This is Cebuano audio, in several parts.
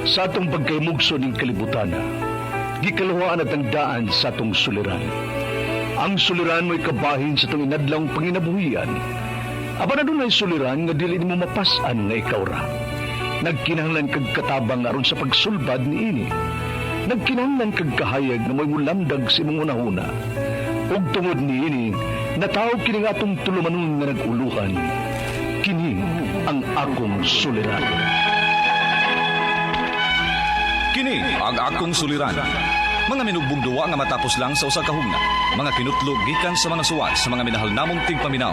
Sa atong pagkaymugso ning kalibutan, gikaluhaan at ang daan sa atong suliran. Ang suliran mo'y kabahin sa atong inadlawng panginabuhian. Apan adunay suliran nga dili nimo mapas-an nga ikaw ra. Nagkinahanglan kag katabang aron sa pagsulbad niini. Nagkinahanglan kag kahayag nga mo'y mulamdag sa imong hunahuna. Ug tungod niini, natawo kini nga atong tulumanon nga nag-uluhan. Kini ang akong suliran. Kini ang akong suliran. Mga minugbong duwa nga matapos lang sa usa ka hugna. Mga kinutlo gikan sa mga suwat sa mga minahal namong tigpaminaw.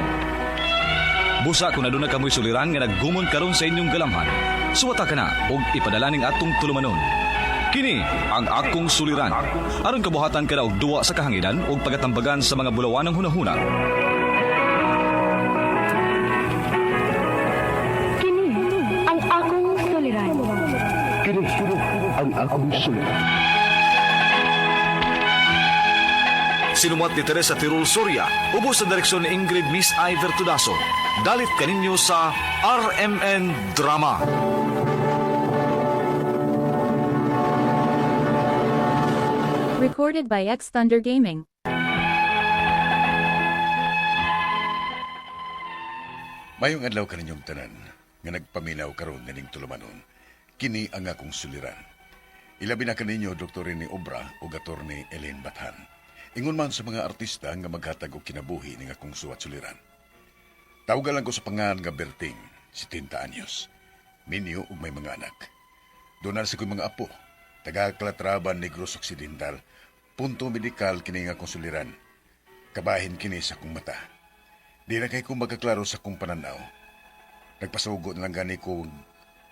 Busa kung aduna kamoy suliran nga naggumon karon sa inyong galamhan. Suwata ka na og ipadala ning atong tulumanon. Kini ang akong suliran. Aron kabuhatan ka na og duwa sa kahanginan ug pagatambagan sa mga bulawanang hunahuna. Kini ang akong suliran. Kini ang akong suliran. Sinumat ni Teresa Tirul Soria, ubos sa direksyon ni Ingrid Miss Iver Tudaso. Dalit kaninyo sa RMN Drama. Recorded by X Thunder Gaming. Mayong adlaw kaninyong tanan nga nagpaminaw karon nining tulumanon. Kini ang akong suliran. Ilabi na kaninyo Dr. Rene Obra ug Attorney Elaine Bathan. Ingon man sa mga artista nga maghatag og kinabuhi ning akong suwat suliran. Tawgan lang ko sa pangan nga Berting, 70 anyos. Minyo ug may mga anak. Donar sa ko'y mga apo. Taga Clatraban, Negros Occidental. Punto medikal kini nga akong suliran. Kabahin kini sa akong mata. Di na kay kong magkaklaro sa kong pananaw. Nagpasugo na lang gani ko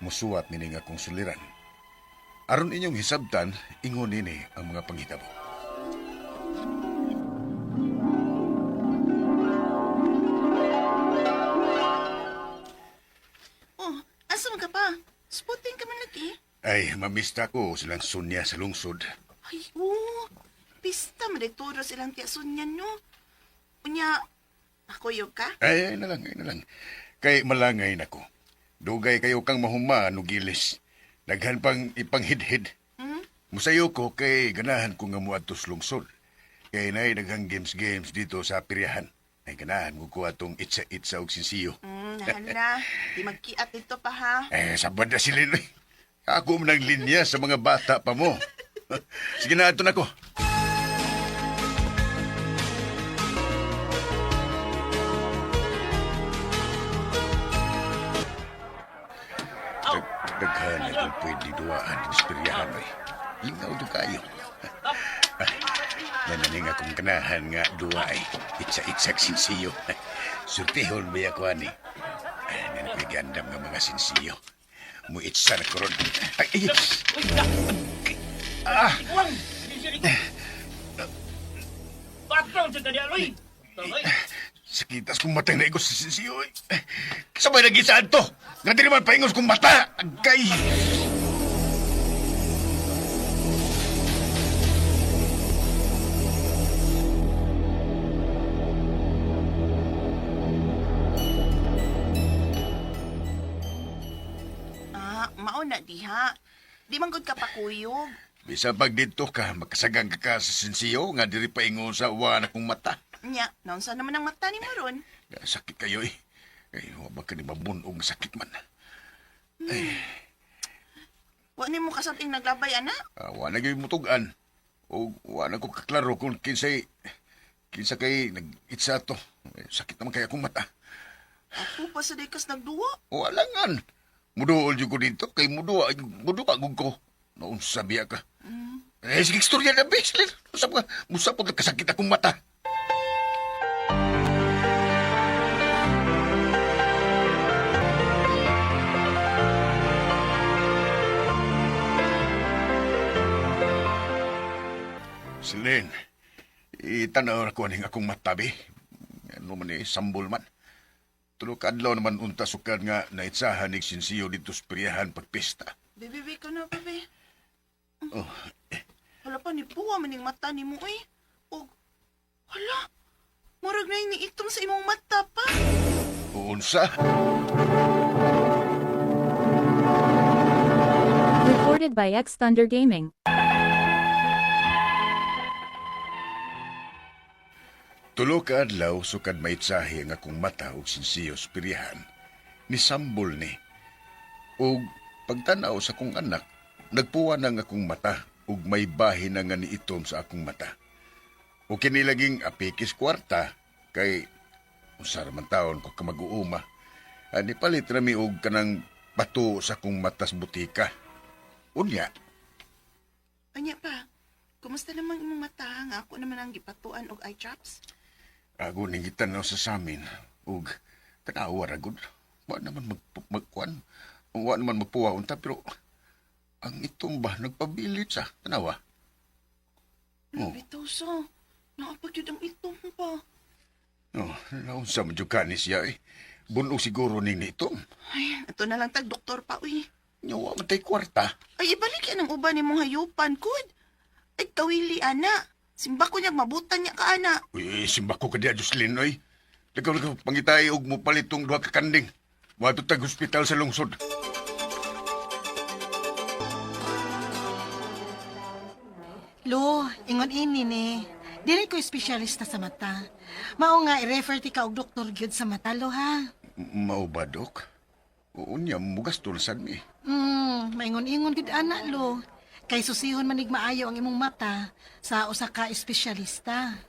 musuwat nini nga akong suliran. Aron inyong hisabtan, ingon nini ang mga panghitabo. Oh, asa man ka pa? Spotting ka man lagi. Ay, mamista ko silang sunya sa lungsod. Ay, oh. Pista man dito silang tiyason no. Unya, ako ka? Ay, ay na lang, ay na lang. Kay malangay nako. Dugay kayo kang mahuma no gilis. Daghan pang ipanghidhid. Musayo ko kay ganahan ko nga muadto sa lungsod. Kay nay daghang games-games dito sa piryahan. Ay ganahan ko ko atong itsa-itsa og sinsiyo. Nahala. Di magkiat dito pa ha. Eh, sabad na sila. Noy. Ako man ang linya sa mga bata pa mo. Sige na, ato na ko. Daghan na kung pwede duwaan din sa piryahan, oy. Lingaw to kayo. Ah, yan na nga akong kanahan nga duwa ay. Itsa-itsak sinsiyo. Surtihon ba ako ani? Ay, nan ko'y gandam nga mga sinsiyo. Muitsa na ko ron. Ay, ay, ah! Patong sa kanya, Loy! Tuloy! Sakitas kong matang naigos sa sinsiyo. Eh. Sabay nag-isaan to. Nga di naman paingos kong mata. Agkay! Ah, mauna diha. Di man gud ka pakuyog. Bisa pag dito ka, makasagang ka ka sa sinsiyo nga diri paingon sa uwa na kong mata. Nya, naunsa naman ang mata ni mo ron? Sakit kayo eh. Ay, wa ba ka ni mabunog sakit man. Wa nimo kasabing naglabay ana? Ah, wa na gyud mutugan. O wa na ko kaklaro kung kinsay kinsa kay nag-itsa to. Eh, sakit naman kay akong mata. Ako pa sa dekas nagduwa. O alangan. Muduol jud ko dito kay muduwa muduwa gud ko. Naunsa biya ka. Eh, sige, istorya na, Beslin. Usap ka. Musap ko kasakit akong mata. Celine, itanaw ko aning akong matabi. Ano man eh, sambol man. Tulo ka adlaw naman unta sukad nga naitsahan ni sinsiyo dito sa priyahan pagpista. Bebe, be ka na, bebe. Oh, Hala pa ni puwa maning mata ni mo eh. Og hala. Murag na iniitom sa imong mata pa. unsa? Recorded Recorded by X Thunder Gaming. Tulo ka adlaw sukad maitsahi ang akong mata ug sinsiyo sa pirihan. Nisambol ni. Ug pagtanaw sa akong anak, nagpuwa na ang akong mata ug may bahin na nga niitom sa akong mata. O kini laging apikis kwarta kay usar man taon ko kamaguuma. Ani palit rami og kanang bato sa akong mata sa butika. Unya, Anya pa, kumusta namang imong mata nga ako naman ang gipatuan og eye drops? Ako ning gitanaw sa samin ug tanawa ra gud. Wa naman mag magkuan. Wa naman magpuwa unta pero ang itong ba nagpabilit sa tanawa. Oh. Oh. Bitaw sa, naapag yun ang itom pa. No, naunsa man jud kani siya eh. Bunog siguro ning nitom. Ay, ito na lang tag doktor pa, uy. Nya wa man tay kwarta. Ay, ibalik yan ang uban ni mong hayupan, kud. Ay, kawili, ana. Simba ko niyag mabutan niya ka, ana. Uy, simba ko kadiya Jocelyn oy. Lagaw lagaw pangitay og mopalit tong duha ka kanding. Moadto tag ospital sa lungsod. Lo, ingon ini ni. Dili ko espesyalista sa mata. Mao nga i-refer ti ka og doktor gyud sa mata lo ha. Mao ba dok? Unya mugasto na sad mi. Maingon-ingon gyud ana lo. Kay susihon manig maayo ang imong mata sa usa ka espesyalista.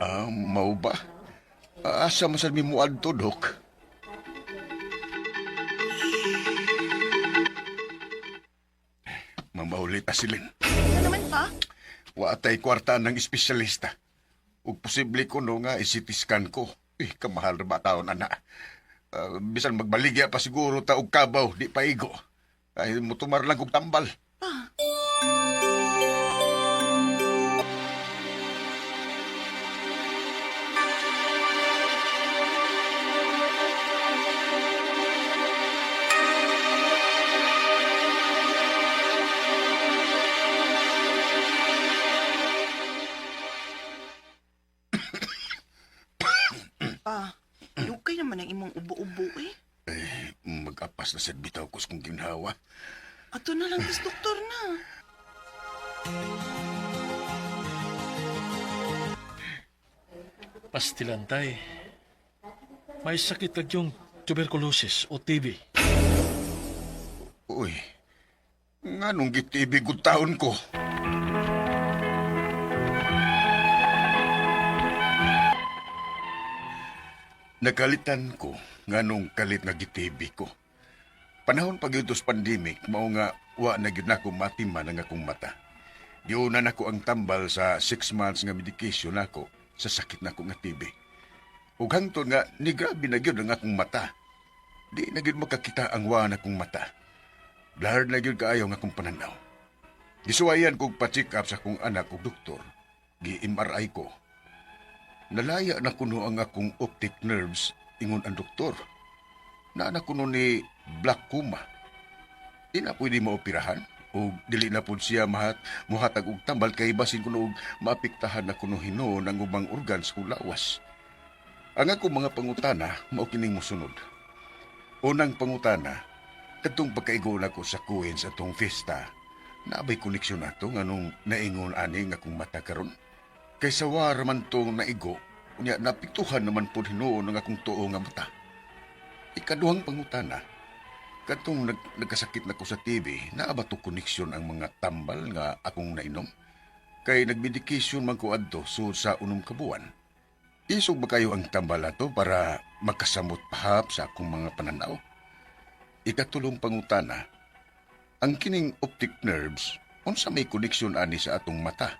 Ah, mao ba? Asa man sad mi moadto dok? Mamaulit asilin. Ano naman pa? Wa tay kwarta ng espesyalista. Ug posible ko no nga i-CT scan ko. Eh, kamahal ra ba taon ana. Ah, bisan magbaligya pa siguro ta og kabaw, di pa igo. Ay mutumar lang kog tambal. Pa, pa. Lukay naman ang imong ubo-ubo, eh. Mag-apas na sad bitaw ko sa kong ginhawa. Ato na lang tas doktor na. Pastilantay. May sakit kag yung tuberculosis o TB. Uy, nganong gitibig og taon ko? Nakalitan ko nganong kalit nga gitibi ko. Panahon pag yun pandemic, mao nga wa na gyud nako matiman ang akong mata. Giuna nako ang tambal sa 6 months nga medication nako sa sakit nako nga TB. Ug hangtod nga ni grabe na gyud ang akong mata. Di na gyud makakita ang wa na akong mata. Blurred na gyud kaayo ang akong pananaw. Gisuwayan kog pa-check up sa akong anak ug doktor. Gi-MRI ko. Nalaya na kuno ang akong optic nerves ingon ang doktor. Naa na kuno ni glaucoma. Di na pwede maoperahan o dili na pud siya mahat muhatag og tambal kay basin kuno og maapektahan na kuno hinuon ang ubang organs sa lawas. Ang akong mga pangutana mao kining mosunod. Unang pangutana, kadtong pagkaigo nako sa Queens atong fiesta, naabay koneksyon ato nganong naingon ani nga akong mata karon. Kay sawa ra man tong naigo, unya napiktuhan naman pud hinuon ang akong tuo nga mata. Ikaduhang pangutana, kadtong nagkasakit nako sa TB, naa ba to koneksyon ang mga tambal nga akong nainom? Kay nagmedication man ko adto sud sa 6 ka buwan. Isog ba kayo ang tambal ato para makasamot pahap sa akong mga pananaw? Ikatulong pangutana, ang kining optic nerves, unsa may koneksyon ani sa atong mata?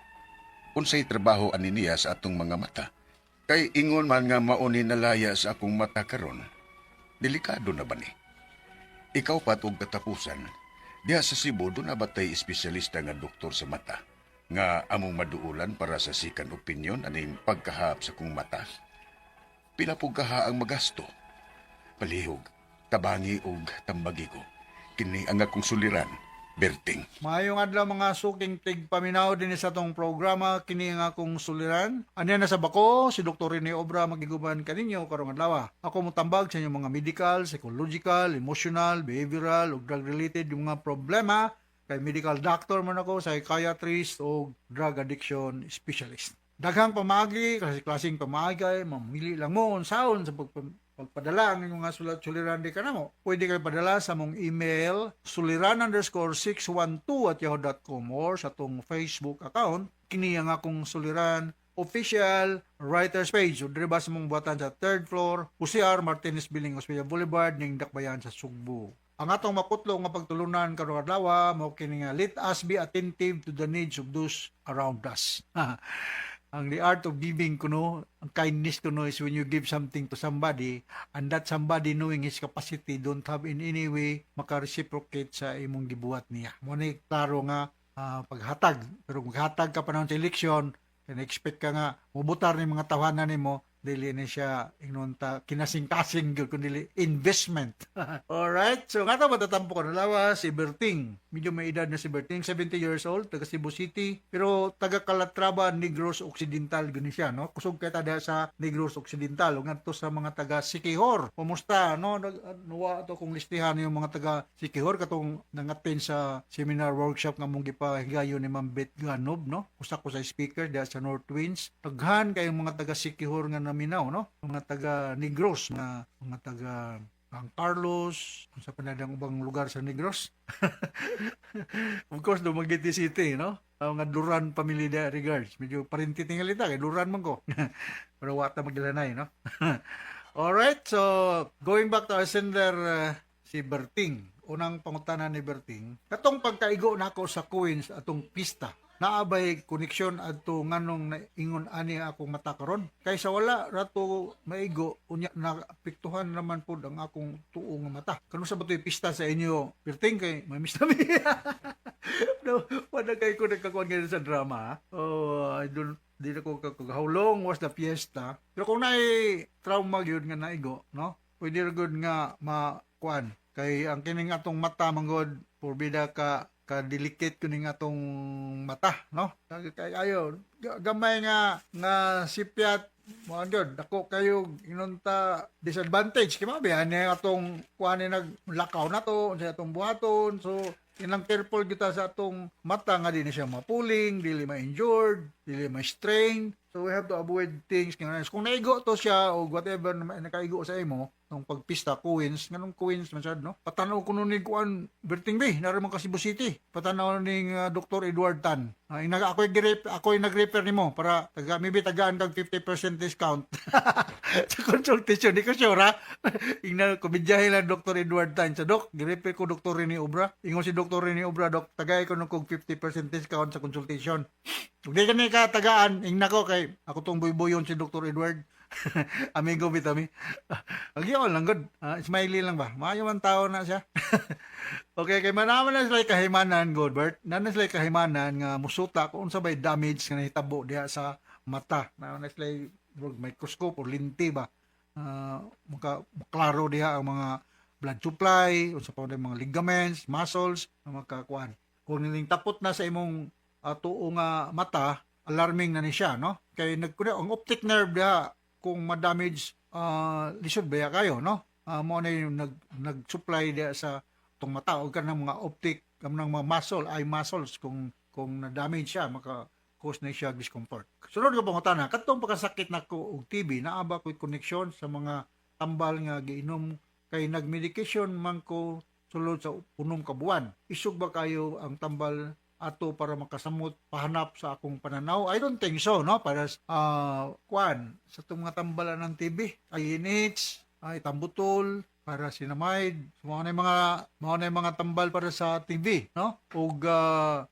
Unsay trabaho ani niya sa atong mga mata? Kay ingon man nga mauni nalaya sa akong mata karon, delikado na ba ni? Ikaupat og katapusan, diha sa Cebu duna ba tay espesyalista nga doktor sa mata nga among maduulan para sa second opinion aning pagkahap sa kong mata? Pila pud kaha ang magasto? Palihog, tabangi og tambagi ko. Kini ang akong suliran, Berting. Maayong adlaw mga suking tigpaminaw dinhi sa atong programa kini ang akong suliran. Anya na sa bako si Dr. Rene Obra magiguban kaninyo karong adlaw. Ako motambag sa inyong mga medical, psychological, emotional, behavioral ug drug related yung mga problema. Kay medical doctor man ako, psychiatrist o drug addiction specialist. Daghang pamaagi, klase-klaseng pamaagi, mamili lang mo unsaon sa pagpadala ang inyong mga sulat suliran di kanamo. Pwede kayo padala sa mong email suliran_612@yahoo.com or sa atong Facebook account, kini ang Akong Suliran Official Writers Page, o diri ba sa mong buhatan sa third floor, Jose R. Martinez Building, Osmeña Boulevard, ning Dakbayan sa Sugbo. Ang atong maputlo nga pagtulunan karong adlaw mao kini nga "Let us be attentive to the needs of those around us." Ang the art of giving kuno, ang kindness kuno, is when you give something to somebody and that somebody, knowing his capacity, don't have in any way maka-reciprocate sa imong gibuhat niya. Mao ni klaro nga paghatag. Pero kung maghatag ka panahon sa eleksyon, can expect ka nga mubutar ni mga tawanan nimo, dili ni siya ingnon ta kinasing-kasing gyud kun dili investment. Alright, so nga to matatampo ko na si Berting. Medyo may edad na si Berting, 70 years old, taga Cebu City, pero taga Calatrava, Negros Occidental gani siya, no? Kusog kay tada sa Negros Occidental ug ngadto sa mga taga Siquijor. Kumusta, no? Nuwa to kung listihan yung mga taga Siquijor katong nangatin sa seminar workshop nga mong gipahigayon ni Ma'am Beth Ganob, no? Usa ko sa speaker diha sa North Winds. Daghan kayong mga taga Siquijor nga naminaw, no? Mga taga Negros, na mga taga San Carlos, sa panadang ubang lugar sa Negros. Of course, Dumaguete City, no? Ang mga Duran family da regards. Medyo parinti tingali ta, kay Duran man ko. Pero wata magilanay, no? Alright, so going back to our sender, si Berting. Unang pangutana ni Berting, katong pagkaigo nako sa Queens atong pista, naabay koneksyon adto nganong naingon ani akong mata karon? Kay sa wala rato maigo, unya naapektuhan naman pud ang akong tuo nga mata. Kano sa ba to'y pista sa inyo, Berting, kay may miss mi. No, wala kay ko nagkakuan ngayon sa drama, ha? Oh, I don't, di na ko how long was the fiesta. Pero kung naay trauma gyud nga naigo, no? Pwede ra gyud nga makuan. Kay ang kining atong mata manggod, porbida ka ka-delicate kuning atong mata, no? Kay ayo gamay nga nga sipyat mo gyud, dako kayo inunta disadvantage kay mabi ani atong kuan ni naglakaw na to sa atong buhaton. So inang careful kita sa atong mata nga di na siya mapuling, dili ma-injured, dili ma-strain. So we have to avoid things nga kung naigo to siya o whatever na nakaigo sa imo nung pagpista Queens, nganong Queens man sad, no? Patanaw kuno ni kuan, Berting B, nara man ka Cebu City. Patanaw ning Dr. Edward Tan. Inag ako'y girep, ako'y nag-refer nimo para taga maybe tagaan kag 50% discount sa consultation. Di ko sure ha. Ingna komedyahe lang Dr. Edward Tan. Sa doc, girefer ko Dr. Rene Obra. Ingon si Dr. Rene Obra, "Doc, tagay ko nung kog 50% discount sa consultation." Kung di ka ni ka tagaan, ingna ko kay ako tong buybuyon si Dr. Edward. Amigo bitami. Agyon lang good. Smiley lang ba? Maayo man tao na siya. Okay, kay manaman na sila kahimanan, Godbert. Naa na sila kahimanan nga musuta kung unsa bay damage nga nahitabo diha sa mata. Naa na sila murag microscope or linti ba. Maka klaro diha ang mga blood supply, unsa pa man mga ligaments, muscles, nga makakuan. Kung niling tapot na sa imong tuo nga mata, alarming na ni siya, no? Kay nagkunya ang optic nerve diha, kung ma-damage, lisod baya kayo, no? Mo na yung nag-supply diha sa tong mata o kanang mga optic, kanang mga muscle, eye muscles, kung na-damage siya, maka cause na siya discomfort. Sunod nga pangutana, katong pagkasakit nako og TB, naa ba ko'y koneksyon sa mga tambal nga giinom, kay nag-medication man ko sulod sa 6 ka buwan? Isog ba kayo ang tambal ato para makasamot pahanap sa akong pananaw? I don't think so, no? Para kuan sa itong mga tambalan ng TB, INH, ay ethambutol, pyrazinamide, so, mga na yung mga tambal para sa TB, no? Ug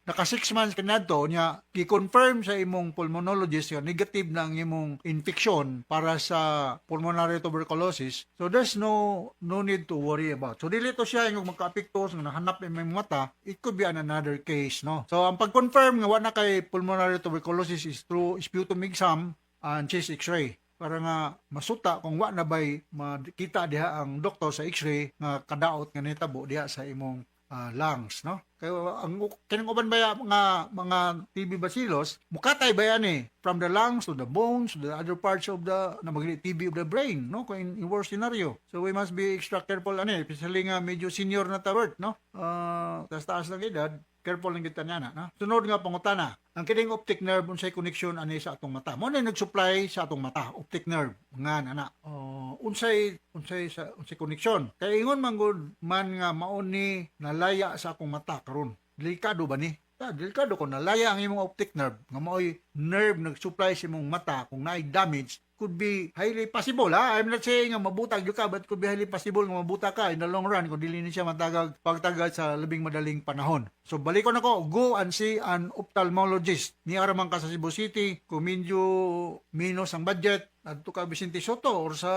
naka 6 months ka nadto nya, gi-confirm sa imong pulmonologist nga negative na ang imong infection para sa pulmonary tuberculosis. So there's no need to worry about. So dili to siya yung makaapekto sa nahanap imong mata, it could be an another case, no? So ang pag-confirm nga wa na kay pulmonary tuberculosis is through sputum exam and chest x-ray para nga masuta kung wa na bay makita diha ang doktor sa x-ray nga kadaot nga nitabo diha sa imong lungs, no? Kay ang kining uban baya nga mga TB bacillus, mukatay ba yan eh from the lungs to the bones to the other parts of the na maging TB of the brain, no? Kung in worst scenario. So we must be extra careful ani, especially nga medyo senior na ta, Bert, no? Taas taas ng edad, careful lang kita niya na, no? Sunod nga pangutana, ang kining optic nerve unsay connection ani sa atong mata? Mo na nag-supply sa atong mata, optic nerve nga ana. Unsay unsay sa unsay connection? Kay ingon man gud man nga mao ni nalaya sa akong mata karon. Delikado ba ni? Ah, delikado kung nalaya ang imong optic nerve nga maoy nerve nag-supply sa imong mata, kung naay damage could be highly possible, ha. I'm not saying nga mabutag gyud ka, but could be highly possible nga mabutag ka in the long run kung dili ni siya matagag pagtagad sa labing madaling panahon. So balikon ako, go and see an ophthalmologist. Niara man ka sa Cebu City, kung medyo minus ang budget, adto ka Vicente Sotto or sa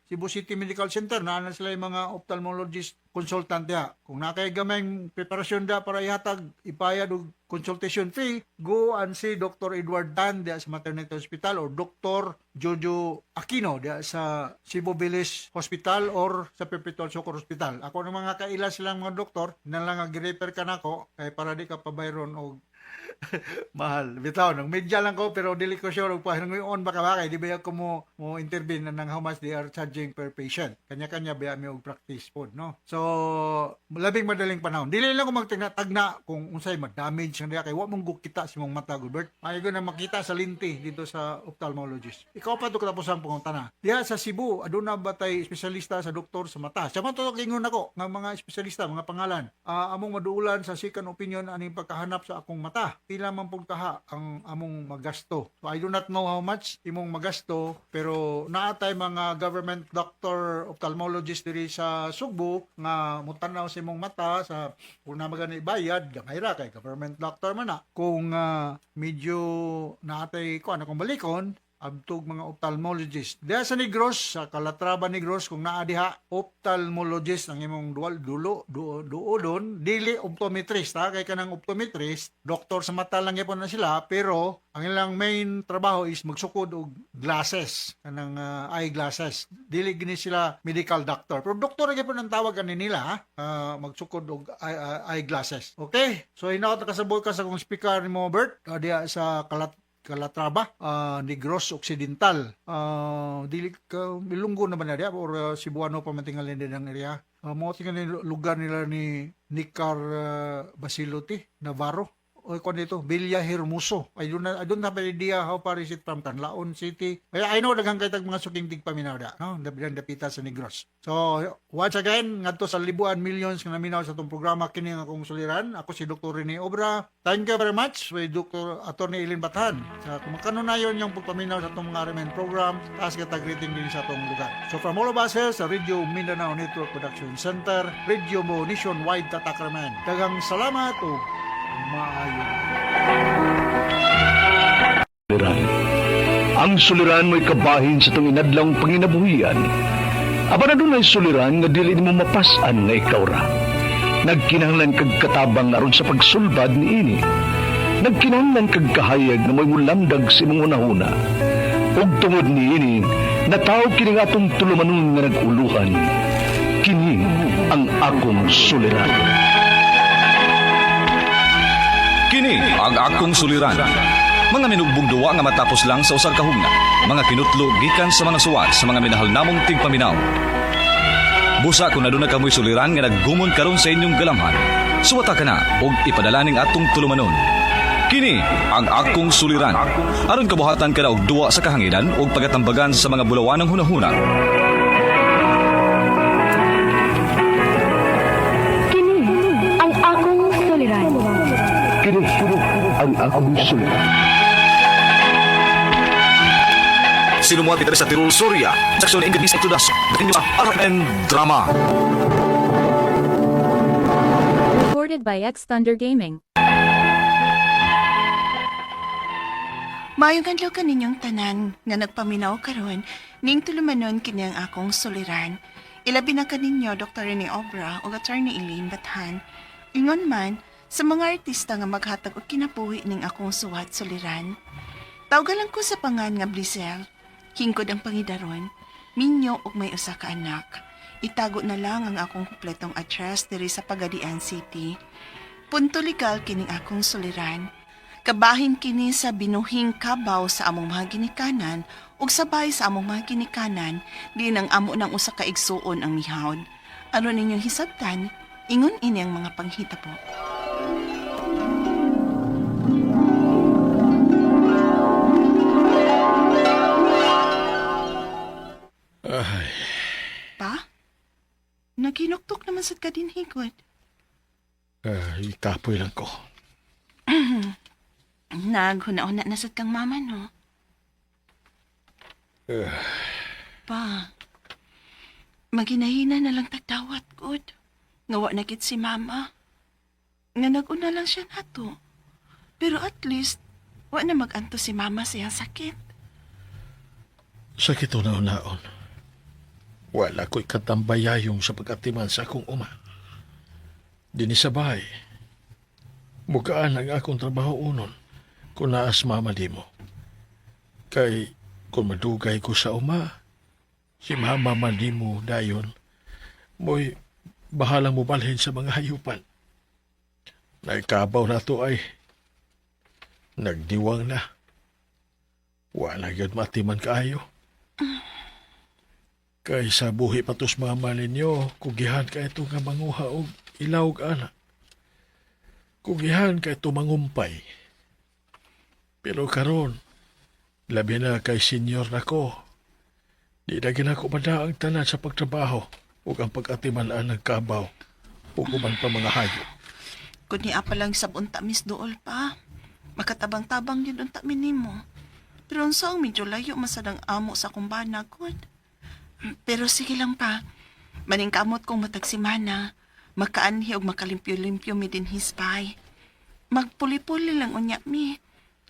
Cebu City Medical Center, naa na sila yung mga ophthalmologist consultant diha. Kung naa kay gamayng preparasyon da para ihatag, ipayad og consultation fee, go and see Dr. Edward Tan diha sa Maternity Hospital or Dr. Jojo Aquino diha sa Cebu Village Hospital or sa Perpetual Succour Hospital. Ako ng mga kaila silang mga doktor, na lang ang gi-refer ka nako kay para di ka pabayron og mahal. Bitaw, nang media lang ko pero dili ko sure og pahingoyon baka ba kay di ba ko mo intervene na nang how much they are charging per patient. Kanya-kanya ba mi og practice pod, no? So, labing madaling panahon. Dili lang ko magtagna kung unsay ma-damage ang diha kay wa mong kita sa imong mata, Gilbert. Ay na makita sa linti dito sa ophthalmologist. Ikaw pa to katapos ang pangutana. Diha sa Cebu, aduna ba tay espesyalista sa doktor sa mata? Siya man to ingon nako nga mga espesyalista, mga pangalan. Among maduulan sa second opinion aning pagkahanap sa akong mata. Pila man pud kaha ang among magasto. So I do not know how much imong magasto, pero naa tay mga government doctor ophthalmologist diri sa Sugbo nga mutanaw sa imong mata sa kung na magani bayad gamay ra kay government doctor man na. Kung medyo naatay ko ano kung balikon abtog mga ophthalmologist. Diha sa Negros, sa Calatrava Negros, kung naa diha, ophthalmologist ang imong dual dulo duo duolon, dili optometrist ha, kay kanang optometrist, doktor sa mata lang gyapon na sila, pero ang ilang main trabaho is magsukod og glasses, kanang eyeglasses. Dili gini sila medical doctor. Pero doktor gyapon ang tawag ani nila ha, magsukod og eyeglasses. Okay? So hinaot nakasabot ka sa kong speaker nimo, Bert, diha sa Calatrava, Negros Occidental. Dili ka Ilonggo na ba na diya or Cebuano pa man tingali din ang area. Mo tingali lugar nila ni Nicar Basilote Navarro. O kung dito, Villa Hermoso. I don't have an idea how far is it from Canlaon City. Kaya I know daghang kay tag mga suking tigpaminaw da, no? Dapitan dapita sa Negros. So, once again, ngadto sa libuan millions nga naminaw sa atong programa kini nga akong suliran. Ako si Dr. Rene Obra. Thank you very much with Dr. Attorney Eileen Bathan. Sa kung kanunayon yung pagpaminaw sa atong mga RMN program, taas kita greeting din sa atong lugar. So from all of us here sa Radio Mindanao Network Production Center, Radio Mo Nationwide Tatak RMN. Daghang salamat ug maayo. Suliran. Ang suliran mo'y kabahin sa itong inadlang panginabuhian. Apan adunay suliran nga dili nimo mapas-an nga ikaw ra. Nagkinahanglan kag katabang aron sa pagsulbad niini. Nagkinahanglan kag kahayag nga mo'y mulamdag sa imong hunahuna. Ug tungod niini, natawo kini nga atong tulumanon nga nag-uluhan. Kini ang akong suliran. Kini ang akong suliran. Mga minugbong duwa nga matapos lang sa usa ka hugna. Mga kinutlo gikan sa mga suwat sa mga minahal namong tigpaminaw. Busa kung aduna kamoy suliran nga naggumon karon sa inyong galamhan. Suwata ka na og ipadala ning atong tulumanon. Kini ang akong suliran. Aron kabuhatan ka na og duwa sa kahanginan ug pagatambagan sa mga bulawanang hunahuna. Kini ang akong suliran. Kini ang akong suliran. Sinumuat dito sa Tirul Soria. Seksyon English Itudas. Sa RN Drama. Recorded by X Thunder Gaming. Maayong adlaw kaninyong tanan nga nagpaminaw karon ning tulumanon kini ang akong suliran. Ilabi na kaninyo Dr. Rene Obra ug Attorney Elaine Bathan. Ingon man sa mga artista nga maghatag og kinabuhi ning akong suwat suliran. Tawgalan ko sa pangan nga Blisel. Hingkod ang pangidaron. Minyo ug may usa ka anak. Itago na lang ang akong kumpletong address diri sa Pagadian City. Punto legal kining akong suliran. Kabahin kini sa binuhing kabaw sa among mga ginikanan ug sabay sa among mga ginikanan diin ang amo ng usa ka igsuon ang mihawd. Aron ninyong hisabtan, ingon ini ang mga panghitabo. Ay, Pa? Naghinuktok naman sad ka din higod. ay, kapoy lang ko. Naghuna-una na sad kang mama, no? Eh. Pa, maginahina na lang tagdawat, good. Ngawa na gid si mama. Nga nag-una lang siya nato. Pero at least, wa na mag-anto si mama sa iyang sakit. Sakit una-unaon. Wala ko'y katambayayong sa pag-atiman sa akong uma. Dini sa bahay. Mukaan ang akong trabaho unon kung naas mama di mo. Kay kung madugay ko sa uma, si mama man di mo dayon, mo'y bahalang mubalhin sa mga hayupan. Nagkabaw na to ay nagdiwang na. Wala gyud matiman kaayo. Kay sa buhi patos mama ninyo, kugihan ka ito nga manguha og ilawg ana. Kugihan ka ito mangumpay. Pero karon, labi na kay senyor nako. Di na ginako ang tanan sa pagtrabaho ug ang pag-atiman-an ng kabaw ug uban pa mga hayop. Kun niya pa lang sa unta mis dool pa. Makatabang-tabang yun unta mi nimo. Pero unsa ang medyo layo masad ang amo sa kumbana gud. Pero sige lang pa. Maningkamot kong matagsimana. Makaanhi og makalimpyo-limpyo mi dinhi spy. Magpuli-puli lang unya mi.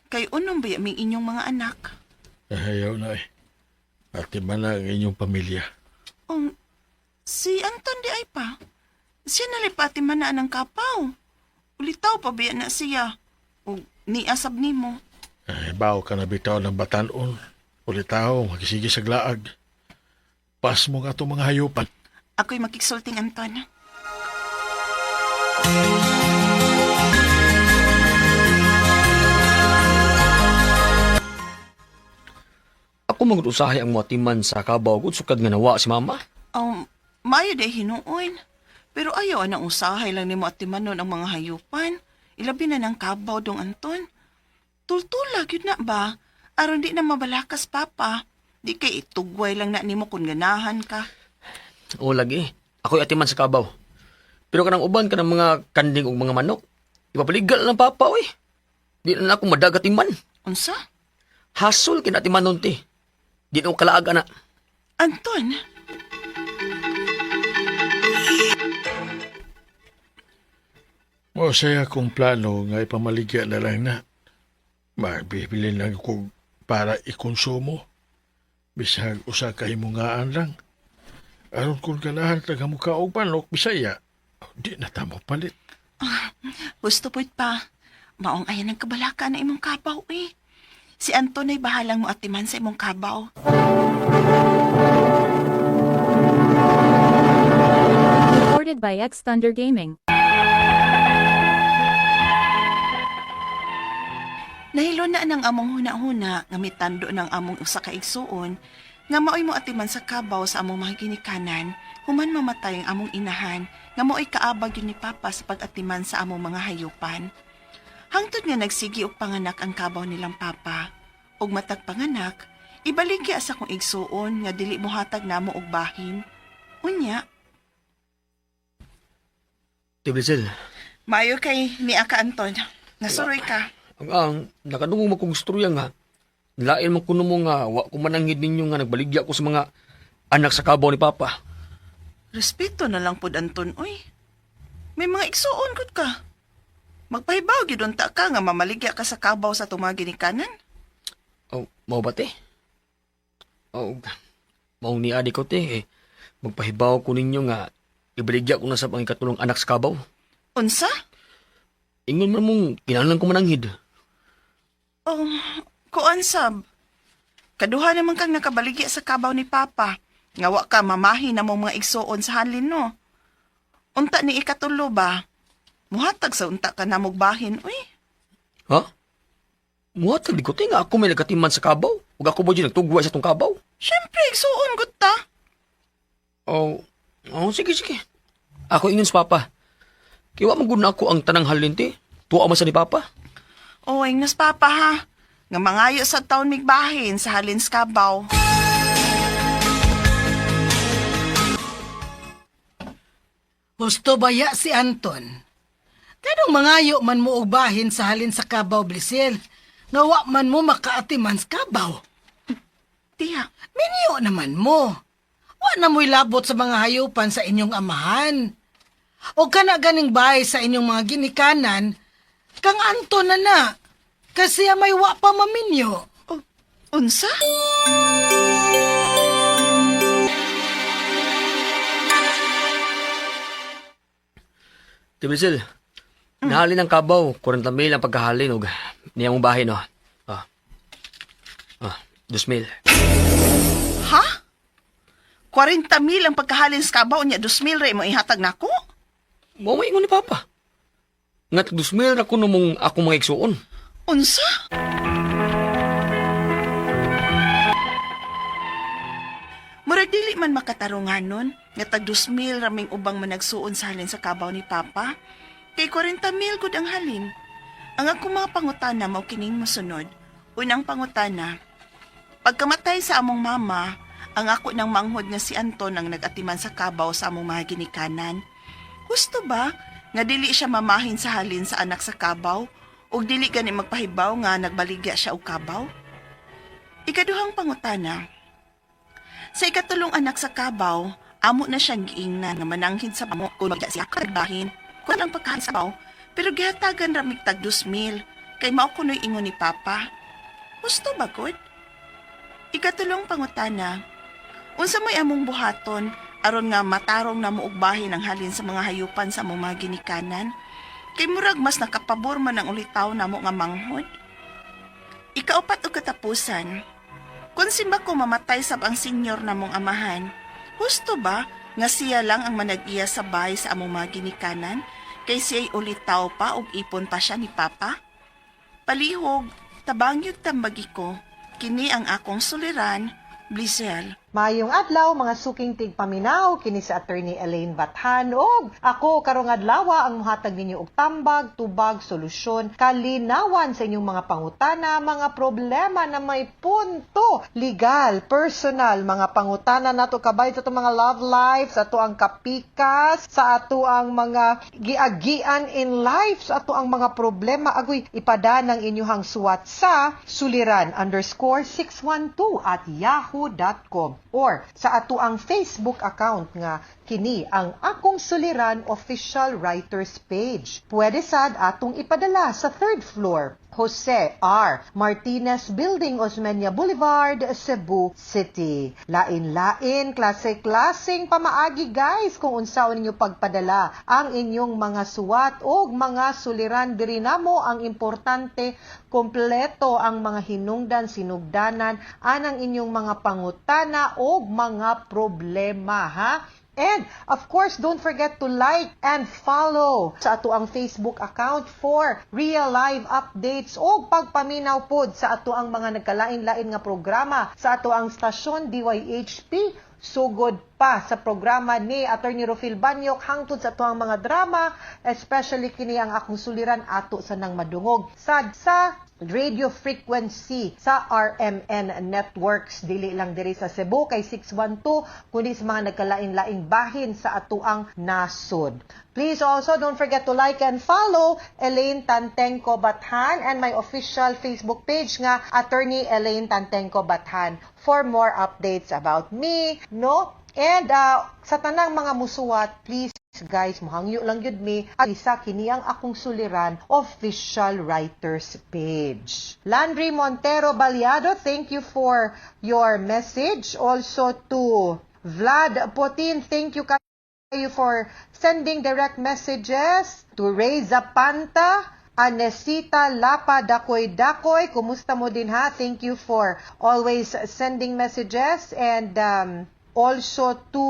Kay unom ba ming inyong mga anak? Ayaw na eh. Atiman na ang inyong pamilya. Ang si Anton di ay pa. Siya nalipati man na ang kapaw. Ulitaw pa biya na siya. O niasab nimo. Ay, bawo ka na bitaw ng batanon. Ulitaw, magisigi sa glaag. Pas mo nga itong mga hayupan. Ako'y makiksulting, Anton. Ako magud usahay ang moatiman sa kabaw gud sukad nga nawa si mama. Mayo de hinuon. Pero ayaw anang usahay lang nimo at timanon ang mga hayupan. Ilabi na ng kabaw dong Anton. Tultula gyud na ba? Aron di na mabalakas papa. Di kay itugway lang na nimo kung ganahan ka. O lagi, ako'y atiman sa kabaw. Pero kanang uban kanang mga kanding ug mga manok, ipapaligal lang papa oy. Di na ako madagat iman. Unsa? Hasol kina atiman ti. Di na ako kalaag ana. Anton, Mo saya kong plano nga ipamaligya na lang na. Magbibili lang ko para ikonsumo. Bisag usa ka himungaan lang. Aron kung ganahan taga mukha og manok Bisaya, di na tamo palit. gusto po't pa. Maong ayan ang kabalaka na imong kabaw eh. Si Anton ay bahalang mo atiman sa imong kabaw. Recorded by X Thunder Gaming. Nahilo na ng among huna-huna nga mitando ng among usa ka igsuon nga maoy mo atiman sa kabaw sa among mga ginikanan human mamatay ang among inahan nga maoy kaabag yun ni Papa sa pag-atiman sa among mga hayupan. Hangtod nga nagsigi og panganak ang kabaw nilang Papa ug matag panganak ibaligya sa kong igsuon nga dili mohatag namo og bahin. Unya, Ti Brizil, maayo kay ni Aka Anton. Nasuroy ka. ang nakadungog mo kong istorya nga. Lain man kuno mo nga wa ko mananghid ninyo nga nagbaligya ko sa mga anak sa kabaw ni papa. Respeto na lang pod Anton, oy. May mga igsuon gud ka. Magpahibaw gyud unta ka nga mamaligya ka sa kabaw sa atong mga ginikanan. Oh, mao ba te? Oh, mao ni adi ko te. Eh, magpahibaw ko ninyo nga ibaligya ko na sa pangikatulong anak sa kabaw. Unsa? Ingon man mong kinahanglan ko mananghid. Oh, kuan sab. Kaduha naman kang nakabaligya sa kabaw ni Papa. Nga wa ka mamahi na mong mga igsuon sa halin no. Unta ni ikatulo ba? Muhatag sa unta ka na bahin, uy. Ha? Muhatag di ko te nga ako may nagkatiman sa kabaw. Ug ako ba dyan nagtugway sa tong kabaw? Siyempre, igsuon gud ta. Oh, oh, sige, sige. Ako ingon sa papa. Kaya wa man gud na ako ang tanang halin te. Tuwa man sa ni papa. O, ingnas papa ha. Nga mangayo sa taon migbahin sa halin sa kabaw. Gusto baya si Anton? Kanong mangayo man mo og bahin sa halin sa kabaw, Blisel? Nga wa man mo makaatiman sa kabaw. Tiya, Minyo naman mo. Wa na mo'y labot sa mga hayupan sa inyong amahan. O kana ganing bahay sa inyong mga ginikanan, kang Anton na na. Kasi may wa pa maminyo. Oh, unsa? Te Brisel, nahalin ang kabaw. 40 mil ang pagkahalin og niya mong bahin, no? Ah. Ah, 2 mil. Ha? 40 mil ang pagkahalin sa kabaw niya, 2 mil ray mo ihatag nako? Mao may ingon ni Papa. Nga tag 2 mil ra kuno mong akong mga igsuon. Unsa? Murag dili man makatarungan nun, nga tag 2 mil raming ubang managsuon sa halin sa kabaw ni Papa. Kay 40 mil gud ang halin. Ang akong mga pangutana mao kining mosunod. Unang pangutana, pagkamatay sa among mama, ang ako ng manghod nga si Anton ang nagatiman sa kabaw sa among mga ginikanan. Husto ba nga dili siya mamahin sa halin sa anak sa kabaw ug dili gani magpahibaw nga nagbaligya siya og kabaw? Ikaduhang pangutana. Sa ikatulong anak sa kabaw, amo na siyang giingnan nga mananghid sa amo kung magya siya kagbahin. Kung ang pagkain sa kabaw, pero gihatagan ramig tag 2 mil kay mao kuno'y ingon ni Papa. Husto ba gud? Ikatulong pangutana, unsa may among buhaton aron nga matarong na muugbahin ang halin sa mga hayupan sa among mga ginikanan? Kay murag mas nakapabor man ang ulitaw namo nga manghod. Ikaupat og katapusan, kung simba ko mamatay sab ang senyor namong amahan, husto ba nga siya lang ang manag-iya sa bahay sa among mga ginikanan kay siya'y ulitaw pa og ipon pa siya ni Papa? Palihog, tabangyog tambagi ko, kini ang akong suliran, Blisel. Mayong adlaw mga suking tigpaminaw kini si Attorney Elaine Bathan og ako karong adlaw ang muhatag ninyo og tambag, tubag, solusyon, kalinawan sa inyong mga pangutana, mga problema na may punto legal, personal, mga pangutana nato kabay sa atong mga love life, sa ato ang kapikas, sa ato ang mga giagian in life, sa ato ang mga problema agoy ipadanang inyuhang suwat sa suliran_612@yahoo.com or sa ato ang Facebook account nga kini ang Akong Suliran Official Writers Page. Pwede sad atong ipadala sa third floor, Jose R. Martinez Building, Osmeña Boulevard, Cebu City. Lain-lain, klase-klaseng pamaagi guys kung unsaon ninyo pagpadala ang inyong mga suwat o mga suliran diri namo. Ang importante, kompleto ang mga hinungdan, sinugdanan anang inyong mga pangutana o mga problema, ha? And of course, don't forget to like and follow sa ato ang Facebook account for real live updates o pagpaminaw pod sa ato ang mga nagkalain-lain nga programa sa ato ang stasyon DYHP, sugod pa sa programa ni Attorney Rofil Banyok hangtod sa ato ang mga drama, especially kini ang Akong Suliran, ato sa nang madungog sad sa radio frequency sa RMN Networks, dili lang diri sa Cebu kay 612 kundi sa mga nagkalain-laing bahin sa atuang nasod. Please also don't forget to like and follow Elaine Tantengco Bathan and my official Facebook page nga Attorney Elaine Tantengco Bathan for more updates about me, no? And sa tanang mga musuwat, please guys, muhangyo lang yun mi at isa kini ang Akong Suliran Official Writers Page. Landry Montero Baliado, thank you for your message. Also to Vlad Potin, thank you kayo for sending direct messages. To Ray Zapanta, Anesita Lapa Dakoy Dakoy, kumusta mo din ha? Thank you for always sending messages and also to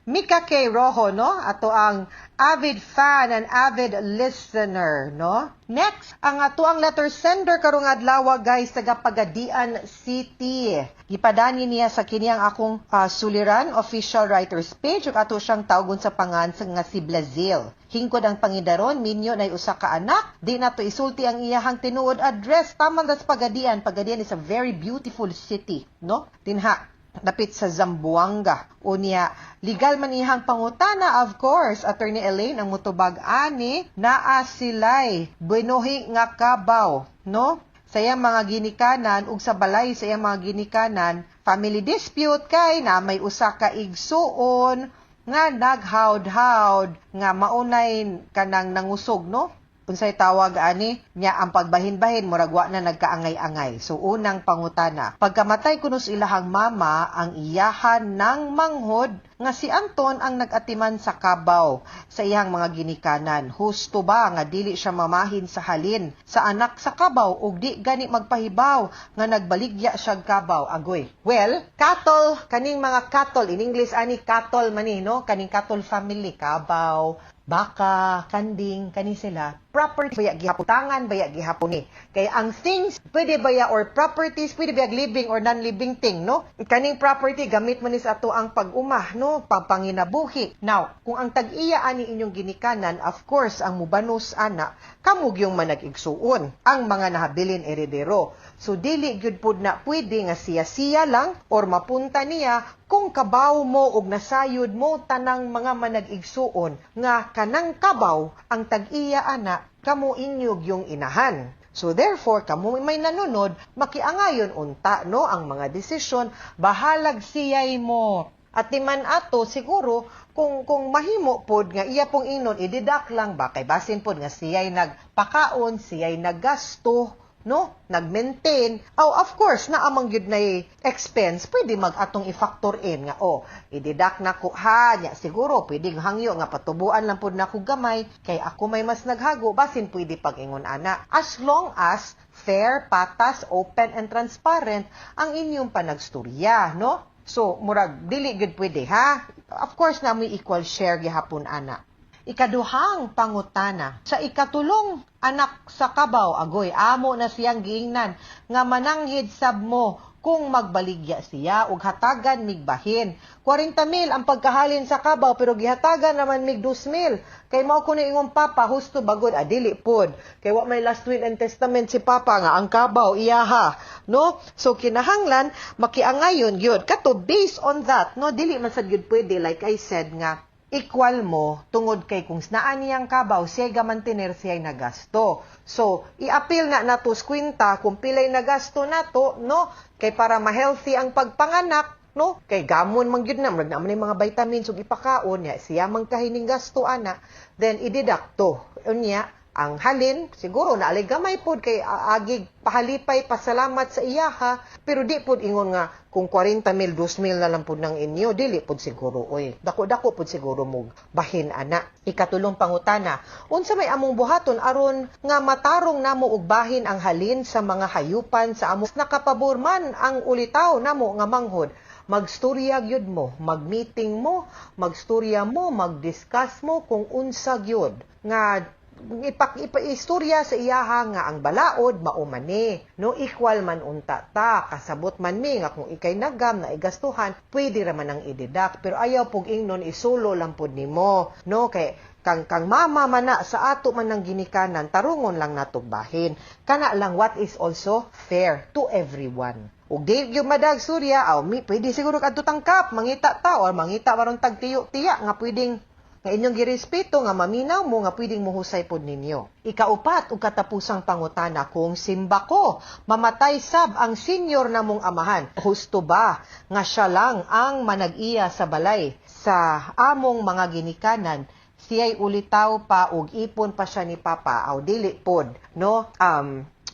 Mika K. Rojo, no? Ato ang Avid fan and avid listener, no? Next, ang atuang letter sender karong adlaw, guys, taga Pagadian City. Gipadani niya sa kini ang akong suliran official writers page ug ato siyang tawgon sa pangan sa nga si Blazil. Hingkod ang pangidaron, minyo nay usa ka anak, di nato isulti ang iyahang tinuod address, taman das Pagadian. Pagadian is a very beautiful city, no? Dinha dapit sa Zamboanga. Unya, legal man iyang pangutana, of course, Attorney Elaine ang mutubag ani, naa silay binuhi nga kabaw, no? Sa iyang mga ginikanan ug sa balay sa iyang mga ginikanan, family dispute kay na may usa ka igsuon nga naghawd-hawd nga maunay kanang nangusog, no? Unsay tawag ani nya ang pagbahin-bahin, murag wa na nagkaangay-angay. So unang pangutana, pagkamatay kuno sa ilahang mama, ang iyahan ng manghod nga si Anton ang nag-atiman sa kabaw sa iyang mga ginikanan. Husto ba nga dili siya mamahin sa halin sa anak sa kabaw ug di gani magpahibaw nga nagbaligya siya kabaw? Agoy. Well, cattle, kaning mga cattle, in English ani cattle man ni, no? Kaning cattle family, kabaw, baka, kanding, kani sila, property baya gihapon, tangan baya gihapon ni. Kay ang things, pwede baya or properties, pwede baya living or non-living thing, no? Kaning property, gamit man ni sa ato ang pag-uma, no? Panginabuhi. Now, kung ang tag-iya ani inyong ginikanan, of course, ang mubanos ana, kamo gyung manag-igsuon, ang mga nahabilin eredero. So, dili gyud pud na pwede nga siya-siya lang or mapunta niya kung kabaw mo og nasayod mo tanang mga manag-igsuon nga kanang kabaw ang tag-iya ana kamo inyog yung inahan. So therefore, kamo may nanunod, makiangayon unta, no, ang mga desisyon, bahalag siyay mo. At di man ato siguro kung mahimo pod nga iya pong ingnon i-deduct lang ba kay basin pod nga siyay nagpakaon, siyay naggasto, no? Nag-maintain. Oh, of course, naa man gyud na expense, pwede mag atong i-factor in nga oh, i-deduct na ko ha nya siguro pwede hangyo nga patubuan lang pod nako gamay kay ako may mas naghago, basin pwede pag-ingon ana. As long as fair, patas, open and transparent ang inyong panagstorya, no? So, murag dili gyud pwede ha. Of course na may equal share gihapon ana. Ikaduhang pangutana, sa ikatulong anak sa kabaw, agoy, amo na siyang giingnan nga mananghid sab mo kung magbaligya siya ug hatagan migbahin. 40 mil ang pagkahalin sa kabaw pero gihatagan naman mig 2 mil. Kay mao kuno ingong papa, husto bagod adili pod. Kay wa may last will and testament si papa nga ang kabaw iyaha, no? So kinahanglan makiangayon gyud. Kato based on that, no, dili man sad gyud pwede, like I said, nga equal mo tungod kay kung naa niyang kabaw siya ga mantener, siya nagasto. So, i-appeal na nato sa kwenta kung pilay nagasto nato, no? Kay para ma-healthy ang pagpanganak, no? Kay gamon man gyud na, murag naa man mga vitamins ug ipakaon niya, siya man kahining gasto ana, then i-deduct to. Unya, ang halin siguro na alay gamay pod kay agig pahalipay pasalamat sa iyaha, pero di pod ingon nga kung 40 mil, 2 mil na lang pod ng inyo, dili pod siguro oy, dako-dako pod siguro mo bahin ana. Ikatulong pangutana, unsa may among buhaton aron nga matarong namo og bahin ang halin sa mga hayupan sa amo, nakapabor man ang ulitaw namo nga manghod? Magstorya gyud mo, magmeeting mo, magstorya mo, magdiscuss mo kung unsa gyud nga ipa istorya sa iyaha nga ang balaod mao man ni, no? Equal man unta ta, kasabot man mi nga kung ikay nagam na igastuhan, pwede ra man ang i-deduct, pero ayaw pug ingnon isulo lang pud nimo, no? Kay kang mama man na sa ato man ng ginikanan, tarungon lang nato bahin kana lang what is also fair to everyone. Ug di gyud madag surya aw mi pwede siguro kadto tangkap mangita ta or mangita maron tag tiyo-tiya nga pwedeng nga inyong girespeto nga maminaw mo nga pwedeng muhusay pod ninyo. Ikaupat ug katapusang pangutana, kung simba ko, mamatay sab ang senior namong amahan. Husto ba nga siya lang ang manag-iya sa balay sa among mga ginikanan? Siya'y ulitaw pa ug ipon pa siya ni papa. Aw, dili pod, no?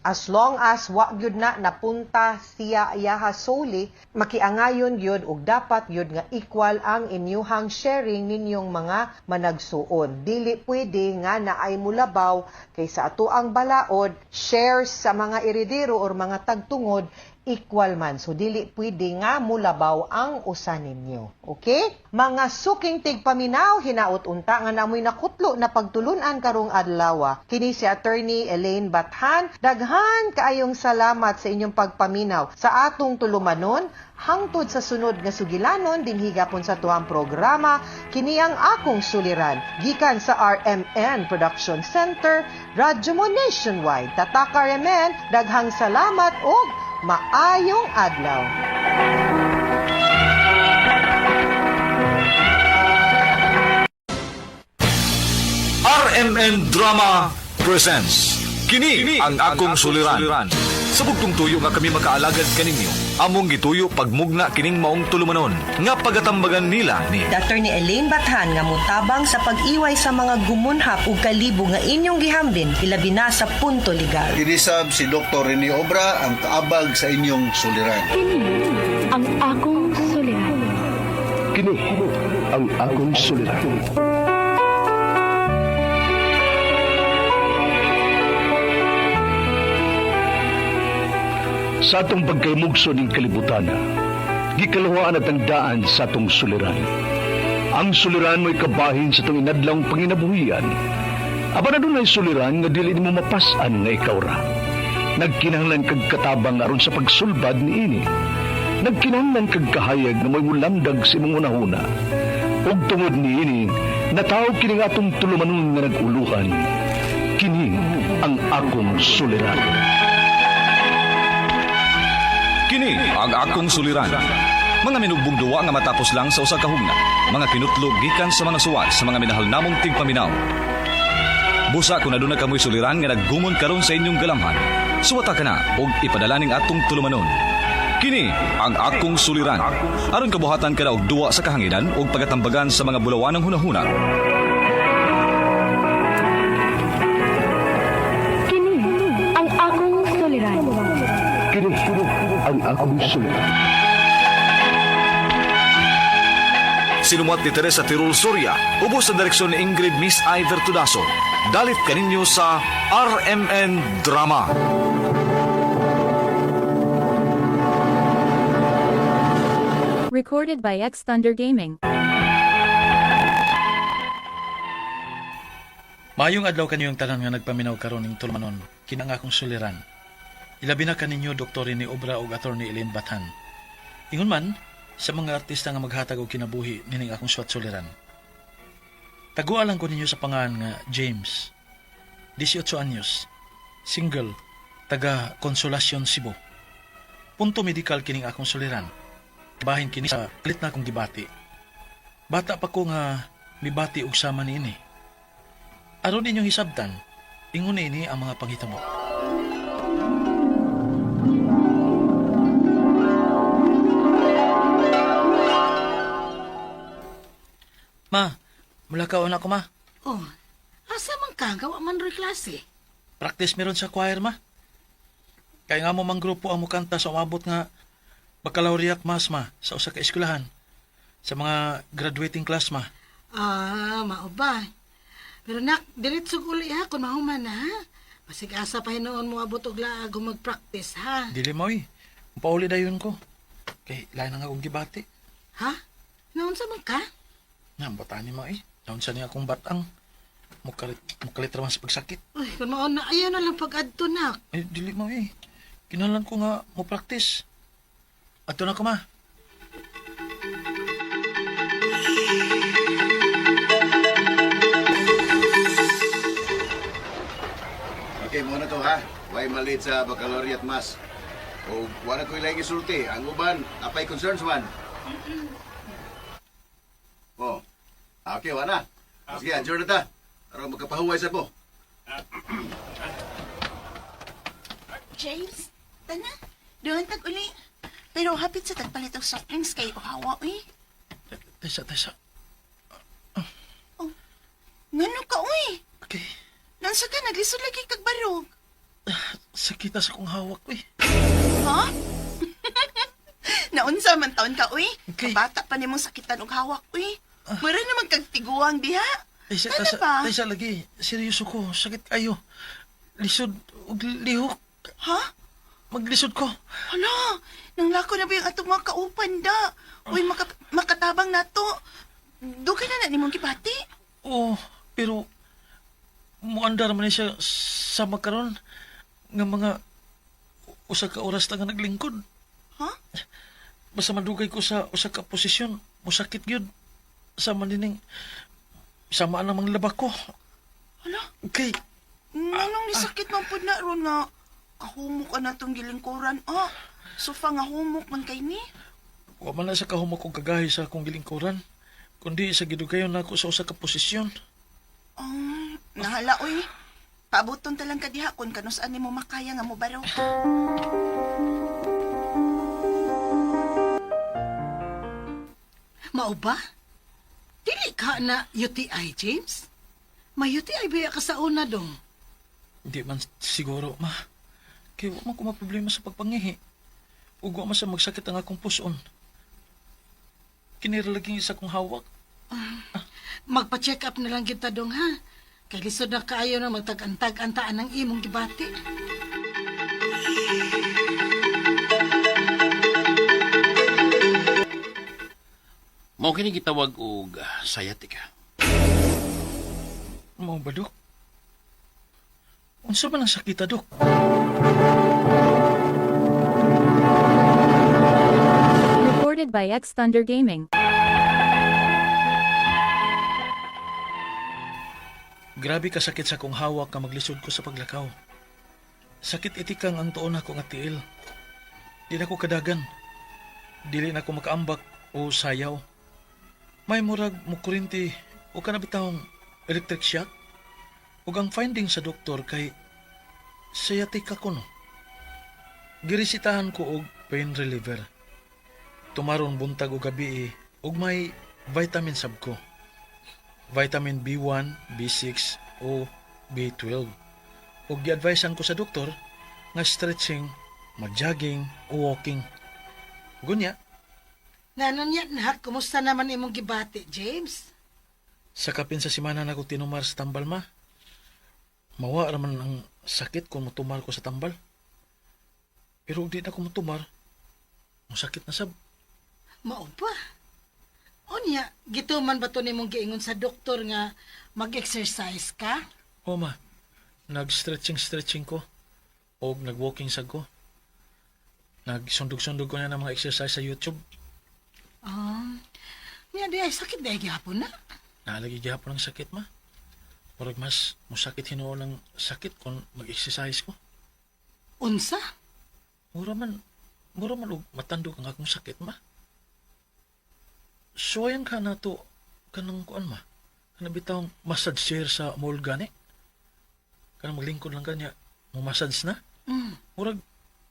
As long as wa gyud na napunta siya iyaha solely, makiangayon gyud ug dapat gyud nga equal ang inyuhang sharing ninyong mga managsuon. Dili pwede nga naay mulabaw kay sa ato ang balaod, shares sa mga eredero or mga tagtungod Equal man. So dili pwede nga mulabaw ang usa ninyo. Okay? Mga suking tigpaminaw, hinaot unta nga namoy nakutlo na pagtulunan karong adlaw. Kini si Attorney Elaine Bathan. Daghan kaayong salamat sa inyong pagpaminaw sa atong tulumanon hangtod sa sunod nga sugilanon dinhi gapon sa tuang programa kini ang akong suliran gikan sa RMN Production Center, Radyo Mo Nationwide. Tatak RMN, daghang salamat ug maayong adlaw. RMN Drama Presents. Kini ang akong suliran. Sa bugtong tuyo nga kami makaalagad kaninyo, among gituyo pagmugna kining maong tulumanon nga pagatambagan nila ni Attorney Elaine Bathan nga motabang sa pag-iway sa mga gumunhap ug kalibo nga inyong gihambin ilabi na sa punto legal. Kinisab si Dr. Rene Obra ang kaabag sa inyong suliran. Kini ang akong suliran. Kini ang akong suliran. Sa atong pagkaymugso ning kalibutan, gikaluhaan at ang daan sa atong suliran. Ang suliran mo'y kabahin sa itong inadlawng panginabuhian. Apan adunay suliran nga dili nimo mapas-an nga ikaw ra. Nagkinahanglan kag katabang aron sa pagsulbad niini. Nagkinahanglan kag kahayag nga mo'y mulamdag sa imong hunahuna. Ug tungod niini, nataw kini nga atong tulumanon nga nag-uluhan. Kini ang akong suliran. Kini ang akong suliran. Mga minugbong duwa nga matapos lang sa usa ka hugna. Mga kinutlo gikan sa mga suwat sa mga minahal namong tigpaminaw. Busa kung aduna kamoy suliran nga naggumon karon sa inyong galamhan. Suwata ka na og ipadala ning atong tulumanon. Kini ang akong suliran. Aron kabuhatan ka na og duwa sa kahanginan ug pagatambagan sa mga bulawanang hunahuna. Kini ang akong suliran. Kini ang akong suliran. Sinumuat ni Teresa Tirul Soria, ubos sa direksyon ni Ingrid Miss Iver Tudaso. Dalit kaninyo sa RMN Drama. Recorded by X Thunder Gaming. Maayong adlaw kaniyong tanan nga nagpaminaw karon ning tulumanon, kinang akong suliran. Ilabi na kaninyo Dr. ni Obra ug Attorney Elaine Bathan. Ingon man sa mga artista nga maghatag og kinabuhi nining akong suwat suliran. Taguan lang ko ninyo sa pangalan nga James. 18 anyos, single, taga Consolacion, Cebu. Punto medical kining akong suliran. Bahin kini sa kalit na akong gibati. Bata pa ko nga mibati og sama niini. Aron inyong hisabtan, ingon ini ang mga panghitabo. Ma, mula ka una ko ma. Oh, asa man ka? Gawa man ro'y klase. Practice meron sa choir ma. Kaya nga mo mang grupo ang mukanta sa umabot nga baccalaureate mass ma sa usa ka eskwelahan sa mga graduating class ma. Ah, mao ba? Pero nak, diretso uli ha, kung mahuman na ha. Basig asa pa hinuon mo abot og laag ug mag-practice ha. Dili mo eh. Pauli dayon ko. Kay lain na nga akong gibati. Ha? Naunsa man ka? Nga, bata ni mo eh. Naunsa niya akong batang. Mukalit, mukalit raman sa pagsakit. Uy, kung mao na, ayaw na lang pag-adto nak. Eh, dili mo eh. Kinahanglan ko nga mo practice. Ato na ko ma. Okay, muna to ha. Why malit sa baccalaureate mass? O wala ko'y laing isulti. Ang uban, apay concerns man. Oh. Okay, wala. Sige, adjourn na ta. Aron magkapahuway sa mo. James, tana. Doon tag uli. Pero hapit sa tagpalit og soft drinks kay uhawa uy. Tesa, tesa. Ngano ka uy? Okay. Nansa ka naglisod lagi kag barog. Sakita sa kong hawak ko eh. Ha? Naunsa man taon ka uy? Okay. Kabata pa nimong sakitan og hawak uy. Mura naman kag tiguang diha. Tesa, Ano tesa, ba? tesa lagi. Seryoso ko. Sakit kayo. Lisod, ug lihok. Ha? Maglisod ko. Hala, nanglako na ba yung atong mga kaupan da? Uy, makatabang na to. Dugay na na nimong gibati. Oh, pero muandar man ni siya sa makaron nga mga usa ka oras lang nga naglingkod. Ha? Basta madugay ko sa usa ka posisyon, musakit gyud sa manining sama namang laba ko. Hala, Okay, nganong nisakit man pud na ron nga kahumok ka na tong gilingkuran. Ah, sofa nga humok man kay ni. wa man na sa kahumok kong kagahi sa akong gilingkuran, kundi sa gidugayon nako sa usa ka posisyon. Nahala oy. Paaboton ta lang ka diha kun kanus-an nimo makaya nga mobaro. Mao ba? Dili ka na UTI, James? May UTI ba ka sa una dong? Di man siguro, ma. Kay wa man ko maproblema sa pagpangihi. Ug wa man sa magsakit ang akong puson. Kinira laging isa kong hawak. Magpa-check up na lang kita dong ha. Kay lisod na kaayo na magtag-antag-antaan ang imong gibati. Mao kini gitawag og sciatica. Mao ba, Dok? Unsa man ang sakita, Dok? Recorded by X Thunder Gaming. Grabe kasakit sa akong hawak ka maglisod ko sa paglakaw. Sakit itikang ang tuon ako nga tiil. Di na ko kadagan. Dili na ko makaambak o sayaw. May murag mukurinti o kanabitawng electric shock. Ug ang finding sa doktor kay sciatica ko no. Girisitahan ko og pain reliever. Tumaron buntag o gabi eh, ug may vitamin sab ko. Vitamin B1, B6 o B12. Ug giadvisean ko sa doktor nga stretching, mag-jogging o walking. Gunya, Nganon niya na, kumusta naman imong gibati, James? sa kapin sa simana na ko tinumar sa tambal ma. Mawa ra man ang sakit kung motumar ko sa tambal. Pero di na ko motumar, masakit na sab. Mao ba? Unya, gituman ba to nimong giingon sa doktor nga mag-exercise ka? O ma, nag-stretching-stretching ko o nag-walking sag ko. Nagsundog-sundog ko na ng mga exercise sa YouTube. Ah, niya di ay sakit di ay gihapon na. Naalagi gihapon ang sakit ma. Murag mas musakit hinuon ang sakit kung mag-exercise ko. Unsa? Mura man, mura man og matandog ang akong sakit ma. Suwayan ka na to kanang kuan ma. Kanang bitawng massage chair sa mall gani. Kanang maglingkod lang kanya, mo massage na. Murag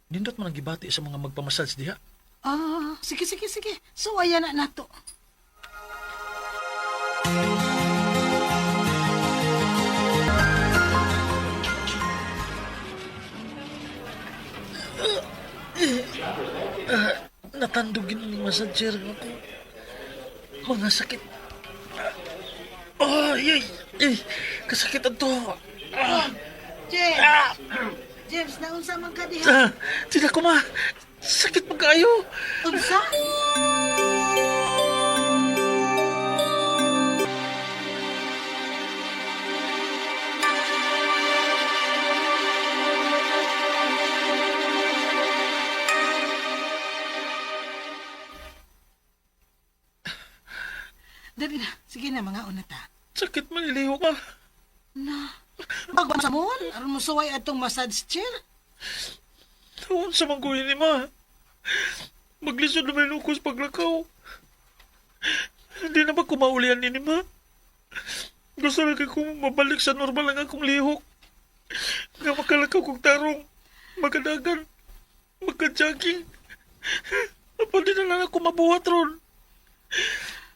nindot man ang gibati sa mga magpamassage diha. Ah, sige sige sige. So ayan na nato. Natandog gid ni massage chair ako. Mga sakit. Ay, ay, ay, kasakit ang to. Ah, James. James, naunsa man ka diha? ah, tila ko ma. Sakit man kaayo. Unsa? Dali na. Sige na, mga una ta. Sakit man ilihok ma. Na. Pagbasamon, aron mo suway atong massage chair. Taon sa mangguhin ni ma. Maglisod naman yung ukos paglakaw. Hindi na ba kumaulian ni ma? Gusto lang kong mabalik sa normal ang akong lihok. Nga makalakaw kong tarong, magadagan, magka-jogging. Apan di na lang ako mabuhat ron.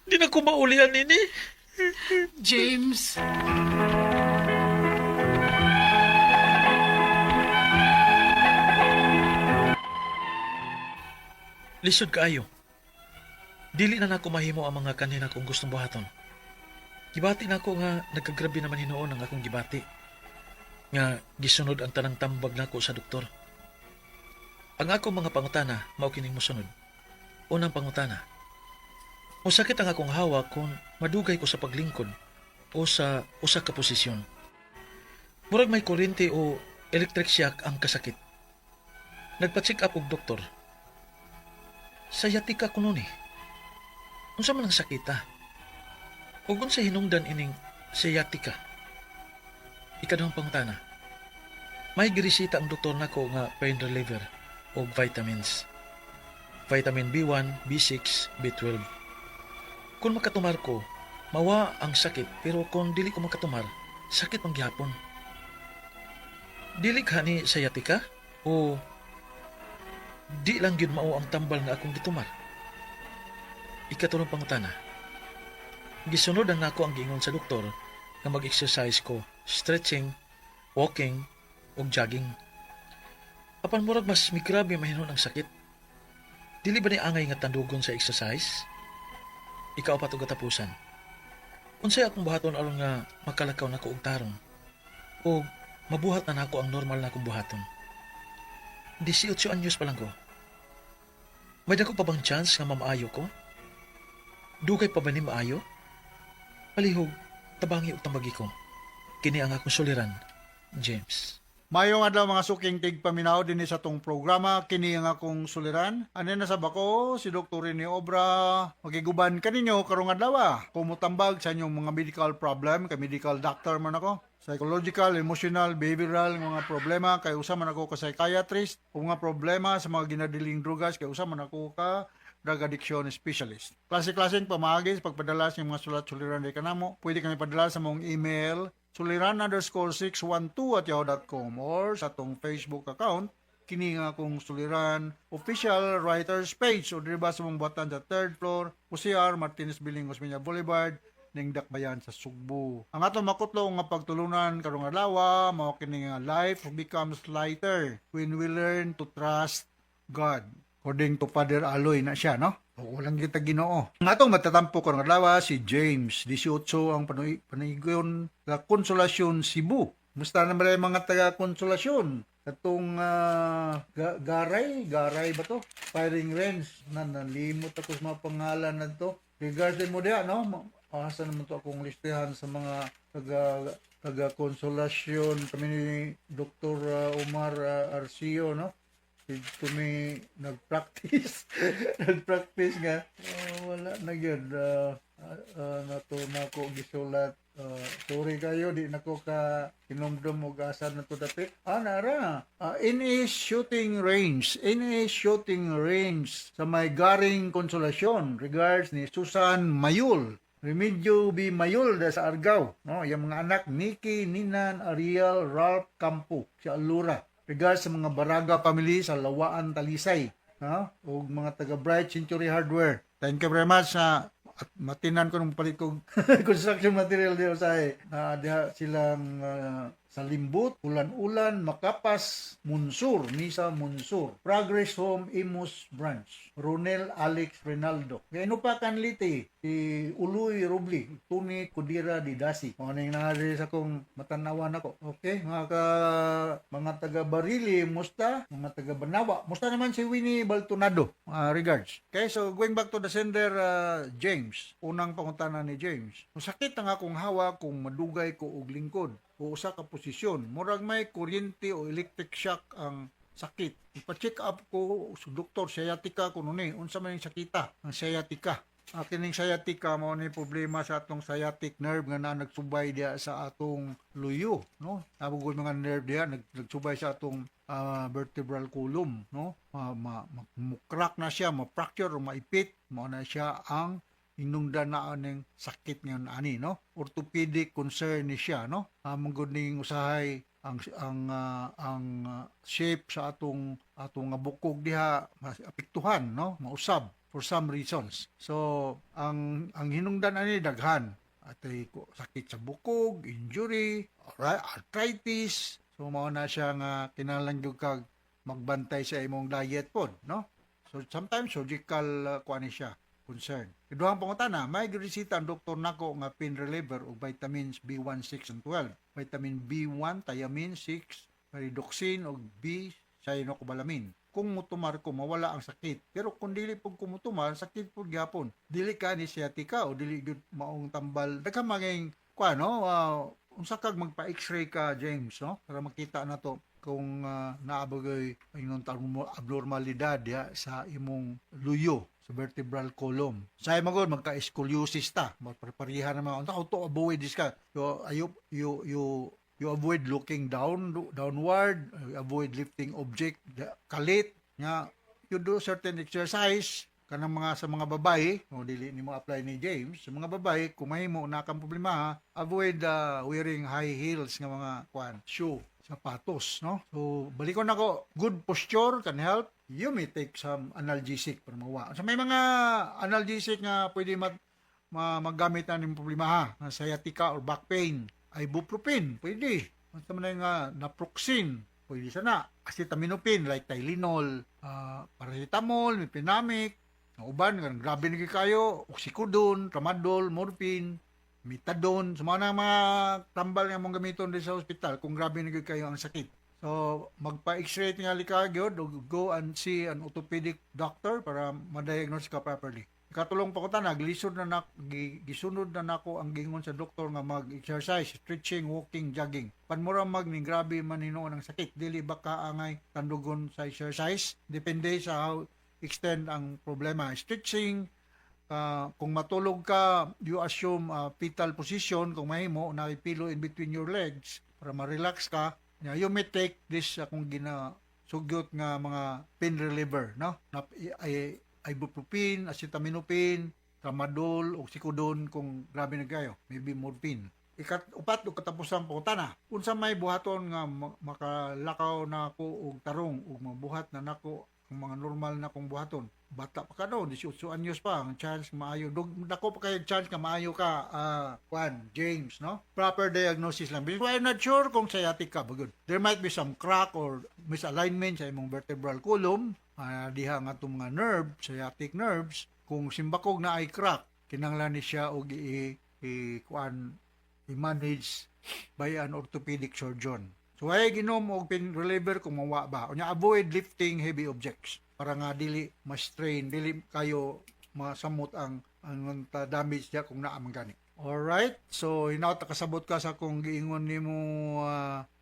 Di na ko maulian nini. James. Lisod kaayo. Dili na nako mahimo ang mga kanina kong gustong buhaton. Gibati nako nga nagkagrabe naman hinuon ang akong gibati. Nga gisunod ang tanang tambag nako sa doktor. Ang akong mga pangutana mao kining mosunod. Unang pangutana. Mosakit ang akong hawa kung madugay ko sa paglingkod o sa usa ka posisyon. Murag may kuryente o electric shock ang kasakit. Nagpa-check up og doktor. Sciatica kuno ni. Unsa man ang sakita? Ug unsa hinungdan ining sciatica? Ikaduhang pangutana. May gireseta ang doktor nako nga pain reliever og vitamins. Vitamin B1, B6, B12. Kung makatumar ko, mawa ang sakit, pero kung dili ko makatumar, sakit man gihapon. Dili ka ni sciatica o di lang gyud mao ang tambal nga akong gitumar? Ikatulong pangutana. Gisunod ang nako ang giingon sa doktor nga mag-exercise ko, stretching, walking, ug jogging. Apan murag mas migrabe mahinon ang sakit. Dili ba ni angay nga tandugon sa exercise? Ikaapat ug katapusan. Unsay akong buhaton aron nga makalakaw nako og tarong o mabuhat na nako ang normal na akong buhaton? 18 anyos pa lang ko. May dako pa bang chance nga mamaayo ko? Dugay pa ba ni maayo? Palihog, tabangi og tambagi ko. Kini ang akong suliran, James. Mayong adlaw, mga suking tigpaminaw dinhi sa atong programa, kini ang akong suliran. Ano na sa bako si Dr. Rene Obra, magiguban kaninyo karong adlaw. Kung mutambag sa inyong mga medical problem, kay medical doctor man ako. Psychological, emotional, behavioral nga mga problema, kay usa man ako ka psychiatrist, o mga problema sa mga ginadiling drugas, kay usa man ako ka drug addiction specialist. Klase-klaseng pamaagi sa pagpadala sa inyong mga sulat suliran di kanamo. Pwede kami padala sa mong email suliran_612@yahoo.com or sa atong Facebook account, kini nga akong suliran official writers page, o diri ba sa mong buhatan sa third floor, Jose R. Martinez Building, Osmeña Boulevard, ning Dakbayan sa Sugbo. Ang atong makutlo nga pagtulunan karong adlaw mao kini nga "Life becomes lighter when we learn to trust God." According to Father Aloy na siya, no? O, walang kita Ginoo. Ang atong matatampo karong adlaw si James, 18 ang panigon sa Konsolasyon, Cebu. Musta naman yung mga taga Konsolasyon? Katong Garay, Garay ba to? Firing range. Na nalimot ako sa mga pangalan na to. Regards din mo diya, no? Asa naman to akong listahan sa mga taga taga Konsolasyon? Kami ni Dr. Omar Arcio, no? Dito mi nag-practice nga wala na gyud nato nako gisulat. Sorry kayo, di nako ka hinumdum og asa na to dapit. Nara NA shooting range, NA shooting range sa may Garing, Konsolasyon. Regards ni Susan Mayul, Remigio B. Mayul da sa Argao, no? Yung mga anak, Nikki, Ninan, Ariel, Ralph Campo sa Alura. Regards sa mga Baraga family sa Lawaan, Talisay, no? Ug mga taga Bright Century Hardware. Thank you very much sa at matinan ko nung palit kong construction material diyo sa na diha silang sa Limbut, Ulan-ulan, Makapas, Munsur, Nisa Munsur, Progress Home Imus Branch, Ronel Alex Renaldo. Kaya pa kan liti, si Uloy Rubli, Tony Kudira di Dasi. Mao ning naa diri sa akong matanawan ako. Okay, mga taga Barili, musta? Mga taga Banawa, musta naman si Winnie Baltonado? Regards. Okay, so going back to the sender, James. Unang pangutana ni James. Masakit ang akong hawa kung madugay ko og lingkod o usa ka posisyon. Murag may kuryente o electric shock ang sakit. Ipa-check up ko sa doktor, sciatica kuno ni. Unsa man yung sakita? Ang sciatica. Kining sciatica mao ni problema sa atong sciatic nerve nga na nagsubay diya sa atong luyo, no? Nabugod mga nerve diya nagsubay sa atong vertebral column, no? Ma, ma, ma, mukrak na siya, ma-fracture o maipit, mao na siya ang hinungdan na aning sakit ngayon ani, no? Orthopedic concern ni siya, no? Among ning usahay ang shape sa atong atong nga bukog diha mas apektuhan, no? Mausab for some reasons. So ang hinungdan ani daghan atay sakit sa bukog, injury, arthritis. So mao na siya nga kinahanglan gyud kag magbantay sa imong diet pod, no? So sometimes surgical kuan ni siya concern. Iduhang pangutana, may gireseta ang doktor nako nga pain reliever o vitamins B1, 6 and 12. Vitamin B1, thiamine, 6, pyridoxine o B cyanocobalamin. Kung mutumar ko mawala ang sakit. Pero kung dili pud ko mutumar, sakit pud gyapon. Dili ka ni sciatica o dili gyud maong tambal. Daghan maging kuan no, unsa kag magpa-x-ray ka James no para makita na to kung naa ba gyud ingon ta mo abnormalidad diha sa imong luyo sa vertebral column. Say magod magka-scoliosis ta, magpreparihan naman unsa to avoid this ka. So ayo you avoid looking down downward, you avoid lifting object kalit nga you do certain exercise kanang mga sa mga babae o dili nimo apply ni James sa mga babae kung mahimo na kang problema ha, avoid wearing high heels nga mga kuan shoe sapatos no. So balikon nako, good posture can help. You may take some analgesic para mawa. So may mga analgesic nga pwede magamit na ning problema ha, nga sciatica or back pain. Ibuprofen pwede, unsa man nga naproxen pwede sana, acetaminophen like Tylenol, paracetamol, mefenamic, ang uban nga grabe na gyud kayo, oxycodone, tramadol, morphine, methadone, sa mga mga tambal nga mong gamiton din sa ospital kung grabe na gyud kayo ang sakit. So magpa-x-ray tingali ka gyud o go and see an orthopedic doctor para ma-diagnose ka properly. Ikatulong pa ko ta, glisod na gisunod na nako ang gingon sa doktor nga mag-exercise, stretching, walking, jogging. Panmura mag ning grabe man hinuon ang sakit, dili ba ka angay tandugon sa exercise? Depende sa how extend ang problema. Stretching, kung matulog ka, you assume fetal position kung mahimo na pillow in between your legs para ma-relax ka. Yeah, you may take this kung ginasugyot nga mga pain reliever, no? Na, ay, ibuprofen, acetaminophen, tramadol, oxycodone kung grabe na kayo, maybe morphine. Ikat-upat ug katapusang pangutana, unsa may buhaton nga makalakaw na ako og tarong ug mabuhat na nako ang mga normal na kong buhaton? Bata pa ka no, 18 anyos pa, ang chance maayo. Dako pa kayo chance nga maayo ka, Juan, James, no? Proper diagnosis lang. Because I'm not sure kung sciatic ka, bagod. There might be some crack or misalignment sa imong vertebral column, diha nga itong mga nerve, sciatic nerves, kung simbakog na ay crack, kinahanglan ni siya og i kuan i-manage by an orthopedic surgeon. So ay ginom og pain reliever kung mawa ba. Unya avoid lifting heavy objects para nga dili ma-strain, dili kayo masamot ang damage diya kung naa man gani. Alright, so hinaut kasabot ka sa akong giingon nimo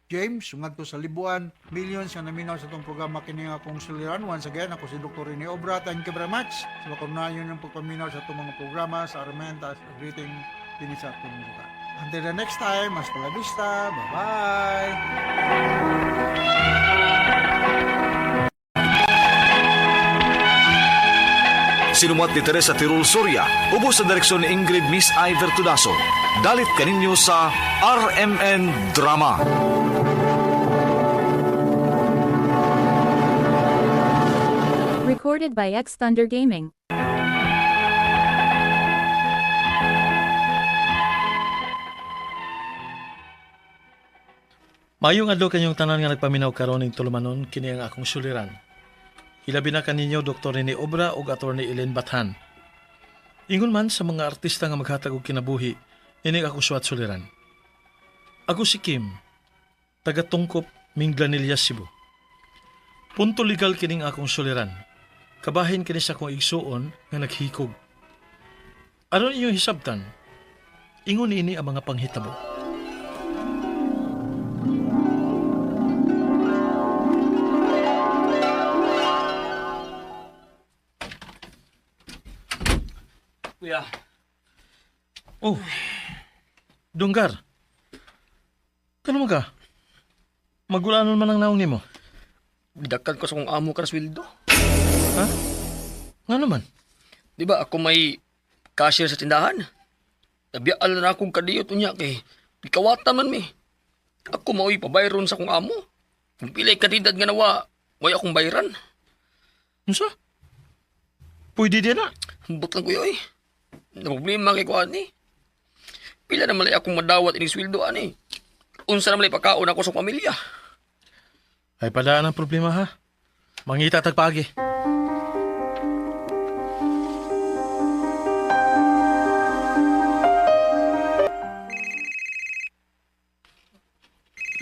James, ngadto sa Libuan, millions nga naminaw sa atong programa kini nga akong suliran. Once again, ako si Dr. Rene Obra. Thank you very much sa pakunayon ng pagpaminaw sa atong mga programa sa Armenta, greeting dinhi sa atong lugar. Until the next time, hasta la vista. Bye-bye! Sinumuat ni Teresa Tirul Soria, ubos sa direksyon ni Ingrid Miss Iver Tudaso. Dalit kaninyo sa RMN Drama. Recorded by X Thunder Gaming. Mayong adlaw kanyong tanan nga nagpaminaw karon ning tulumanon kini ang akong suliran. Hilabi na kaninyo Dr. Rene Obra ug Attorney Ellen Bathan. Ingon man sa mga artista nga maghatag og kinabuhi, ini ang akong suwat suliran. Ako si Kim, taga Tungkop, Minglanilla, Cebu. Punto legal kining akong suliran. Kabahin kini sa akong igsuon nga naghikog. Aron inyong hisabtan, ingon ini ang mga panghitabo. Kuya, Oh, Dunggar. Kano man ka? Magulanon man ang naong nimo. Gidakal ko sa kong amo ka na sweldo. Ha? Nga naman? Di ba ako may cashier sa tindahan? Nabiyaal na akong kadiyot unya kay pikawatan man mi. Ako mao'y pabayron sa kong amo. Kung pilay kantidad nga nawa, way akong bayran. Unsa? Pwede din na. Ambot lang kuya oy. Na problema kay ko ani. Pila na malay akong madawat ining sweldo ani. Unsa na malay pakaon ako sa pamilya. Ay padaan ang problema ha. Mangita tagpagi.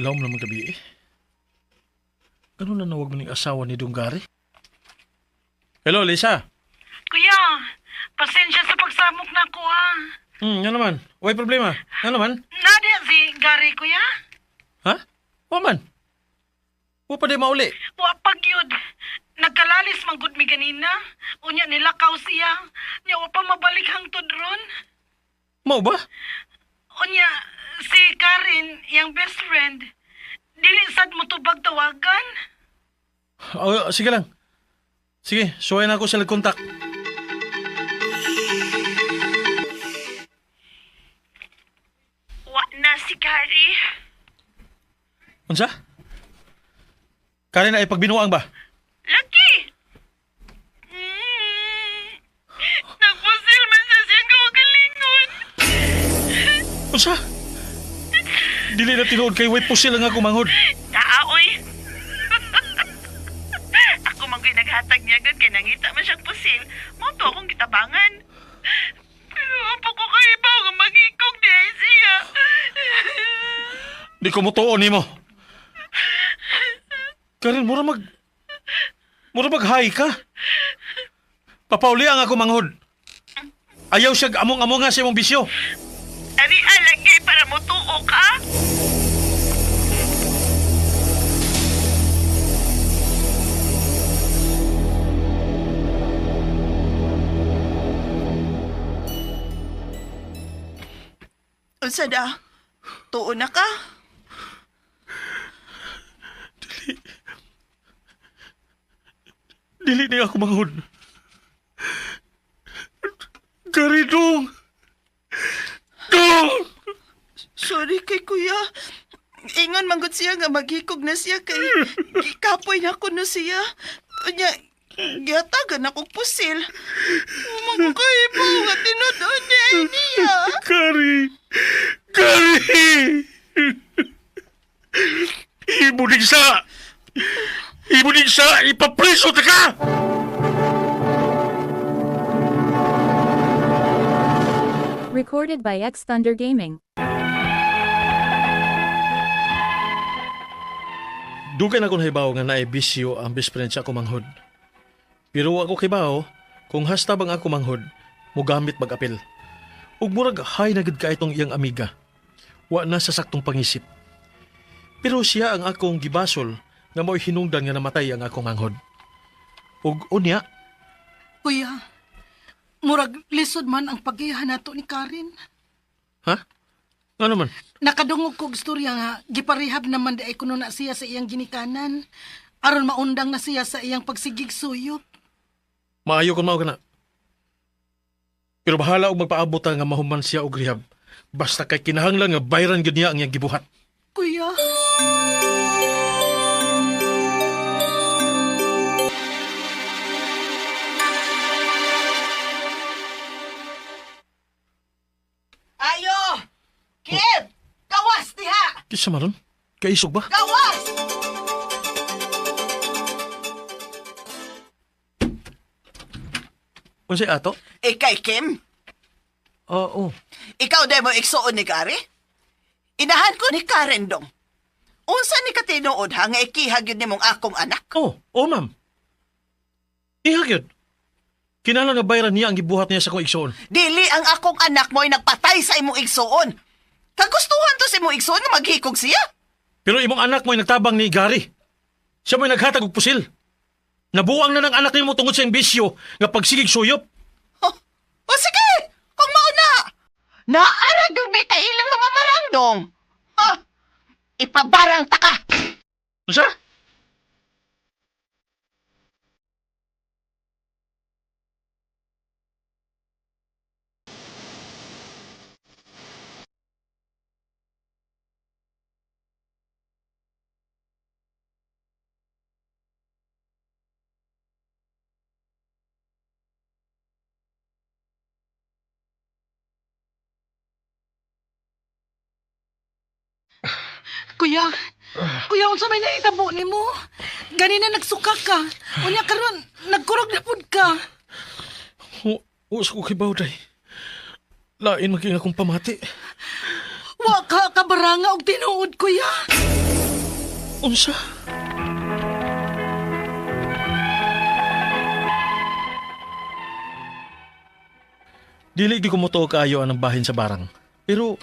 Lawom naman gabi eh. Ganun na nawag mo ning asawa ni Dunggari. Hello, Lisa. Kuya, pasensya sa pagsamok na ko ha. Nga naman. Way problema. Nga naman. Nadia si Gary, kuya. Ha? Wa man. Wa pa di mauli. Wa pagyud. Nagkalalis man gud mi ganina. Unya nilakaw siya. Nya wa pa mabalik hangtod ron. Mao ba? Unya si Karen, yang best friend, dili sad mo tubag tawagan. Oh, sige lang. Sige, suway na ako sa kontak. Wa na si Gary. Unsa? Karen ay pagbinuang ba? Laki! Nagpusil man siya siyang kawagalingon. Unsa? Dili na tinuod kay way pusil ang ako manghod. Taaoy. Ako man ko'y naghatag niya gud kay nangita man siyang pusil. Mao to akong gitabangan. Pero apo ko kahibaw nga magikog di ay siya. Di ko mutuon nimo. Karen, mura mag... Mura mag-high ka. Papauli ang ako manghod. Ayaw siya among-among nga sa imong bisyo. Ari alagay para mutuo ka. Unsa da? Tuo na ka? Dili ni ako manghod. Gary, dong! Dong! Sorry kay kuya. Ingon man gud siya nga maghikog na siya kay gikapoy na kuno siya. Unya, gihatagan akong pusil. Wa man ko kahibaw nga tinud-on niya ay niya. Gary! Gary! Ibunig sa... Ibunig sa ipapreso ta ka! Recorded by X Thunder Gaming. Dugay na akong hibaw nga naay bisyo ang best friend sa ako manghod. Pero wa ko kibaw kung hasta bang ako manghod, mugamit mag-apil. Ug murag hay na gid ka itong iyang amiga. Wa na sa saktong pangisip. Pero siya ang akong gibasol nga mo'y hinungdan nga namatay ang akong manghod. Ug unya, Kuya, murag lisod man ang pagiha nato ni Karen. Ha? Ano man? Nakadungog kog istorya nga giparehab naman di ay kuno na siya sa iyang ginikanan. Aron maundang na siya sa iyang pagsigig suyop. Maayo kung mao ka na. Pero bahala og magpaabot ta nga mahuman siya og rehab. Basta kay kinahanglan nga bayran gyud niya ang iyang gibuhat. Kuya. Ayo! Kim! Gawas diha! Kisa maron? Kaisog ba? Gawas! Unsay ato? Ikay, Kim? Oo. Ikaw dahil mo igsuon ni Gary? Inahan ko ni Karen dong. Unsa ni katinuod ha nga ikihag yun nimong akong anak? Oh, oh ma'am. Ihag yun. Kinahanglan nga bayran niya ang gibuhat niya sa akong igsuon. Dili ang akong anak mo'y nagpatay sa imong igsuon. Kagustuhan to sa imong igsuon nga maghikog siya. Pero imong anak mo'y nagtabang ni Gary. Siya mo'y naghatag og pusil. Nabuang na ng anak nimo tungod sa iyang bisyo nga pagsigig suyop. Oh, o sige, kung mao na. Naarag yung may kailang mga barang dong. Ha? Ipabarang ta ka. Unsa? Kuya, kuya, unsa may nahitabo nimo? Ganina nagsuka ka. Unya karon nagkurog na pud ka. Wa sa ko kibaw day. Lain maging akong pamati. Wa ka kabaranga og tinuod, kuya. Unsa? Dili gyud ko motuo kaayo ang bahin sa barang. Pero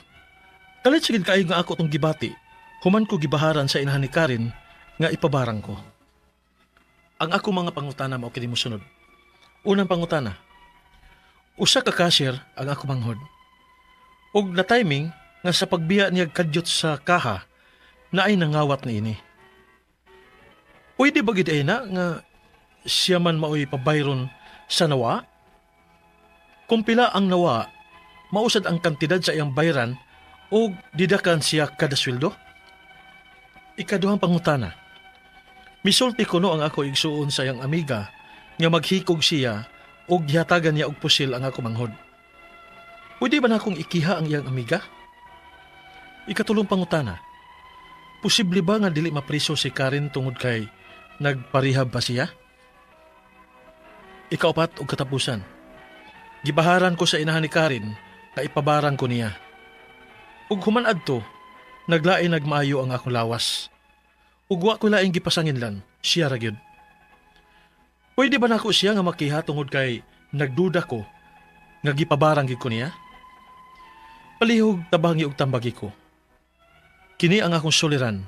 kalit sige kaayo nga ako tong gibati. Human ko gibaharan sa inahan ni Karen nga ipabarang ko. Ang ako mga pangutana mao kini mosunod. Unang pangutana. Usa ka cashier ang ako manghod. Og na timing nga sa pagbiya niya kadyot sa kaha na ay nangawat ni ini. Pwede ba gid ay na nga siya man maoy pabayron sa nawa? Kung pila ang nawa, mausad ang kantidad sa iyang bayran o didakan siya kada sweldo? Ikaduhang pangutana. Misulti kuno ang ako igsuon sa iyang amiga nga maghikog siya ug gihatagan niya og pusil ang ako manghod. Pwede ba na akong ikiha ang iyang amiga? Ikatulong pangutana. Posible ba nga dili mapriso si Karen tungod kay nagparehab pa siya? Ikaupat og katapusan. Gibaharan ko sa inahan ni Karen nga ipabarang ko niya. Ug human adto, naglain nagmaayo ang akong lawas. Ug wa ko laing gipasanginlan, siya ra gyud. Pwede ba nako siya nga makiha tungod kay nagduda ko nga gipabarang gyud ko niya? Palihog tabangi og tambagi ko. Kini ang akong suliran,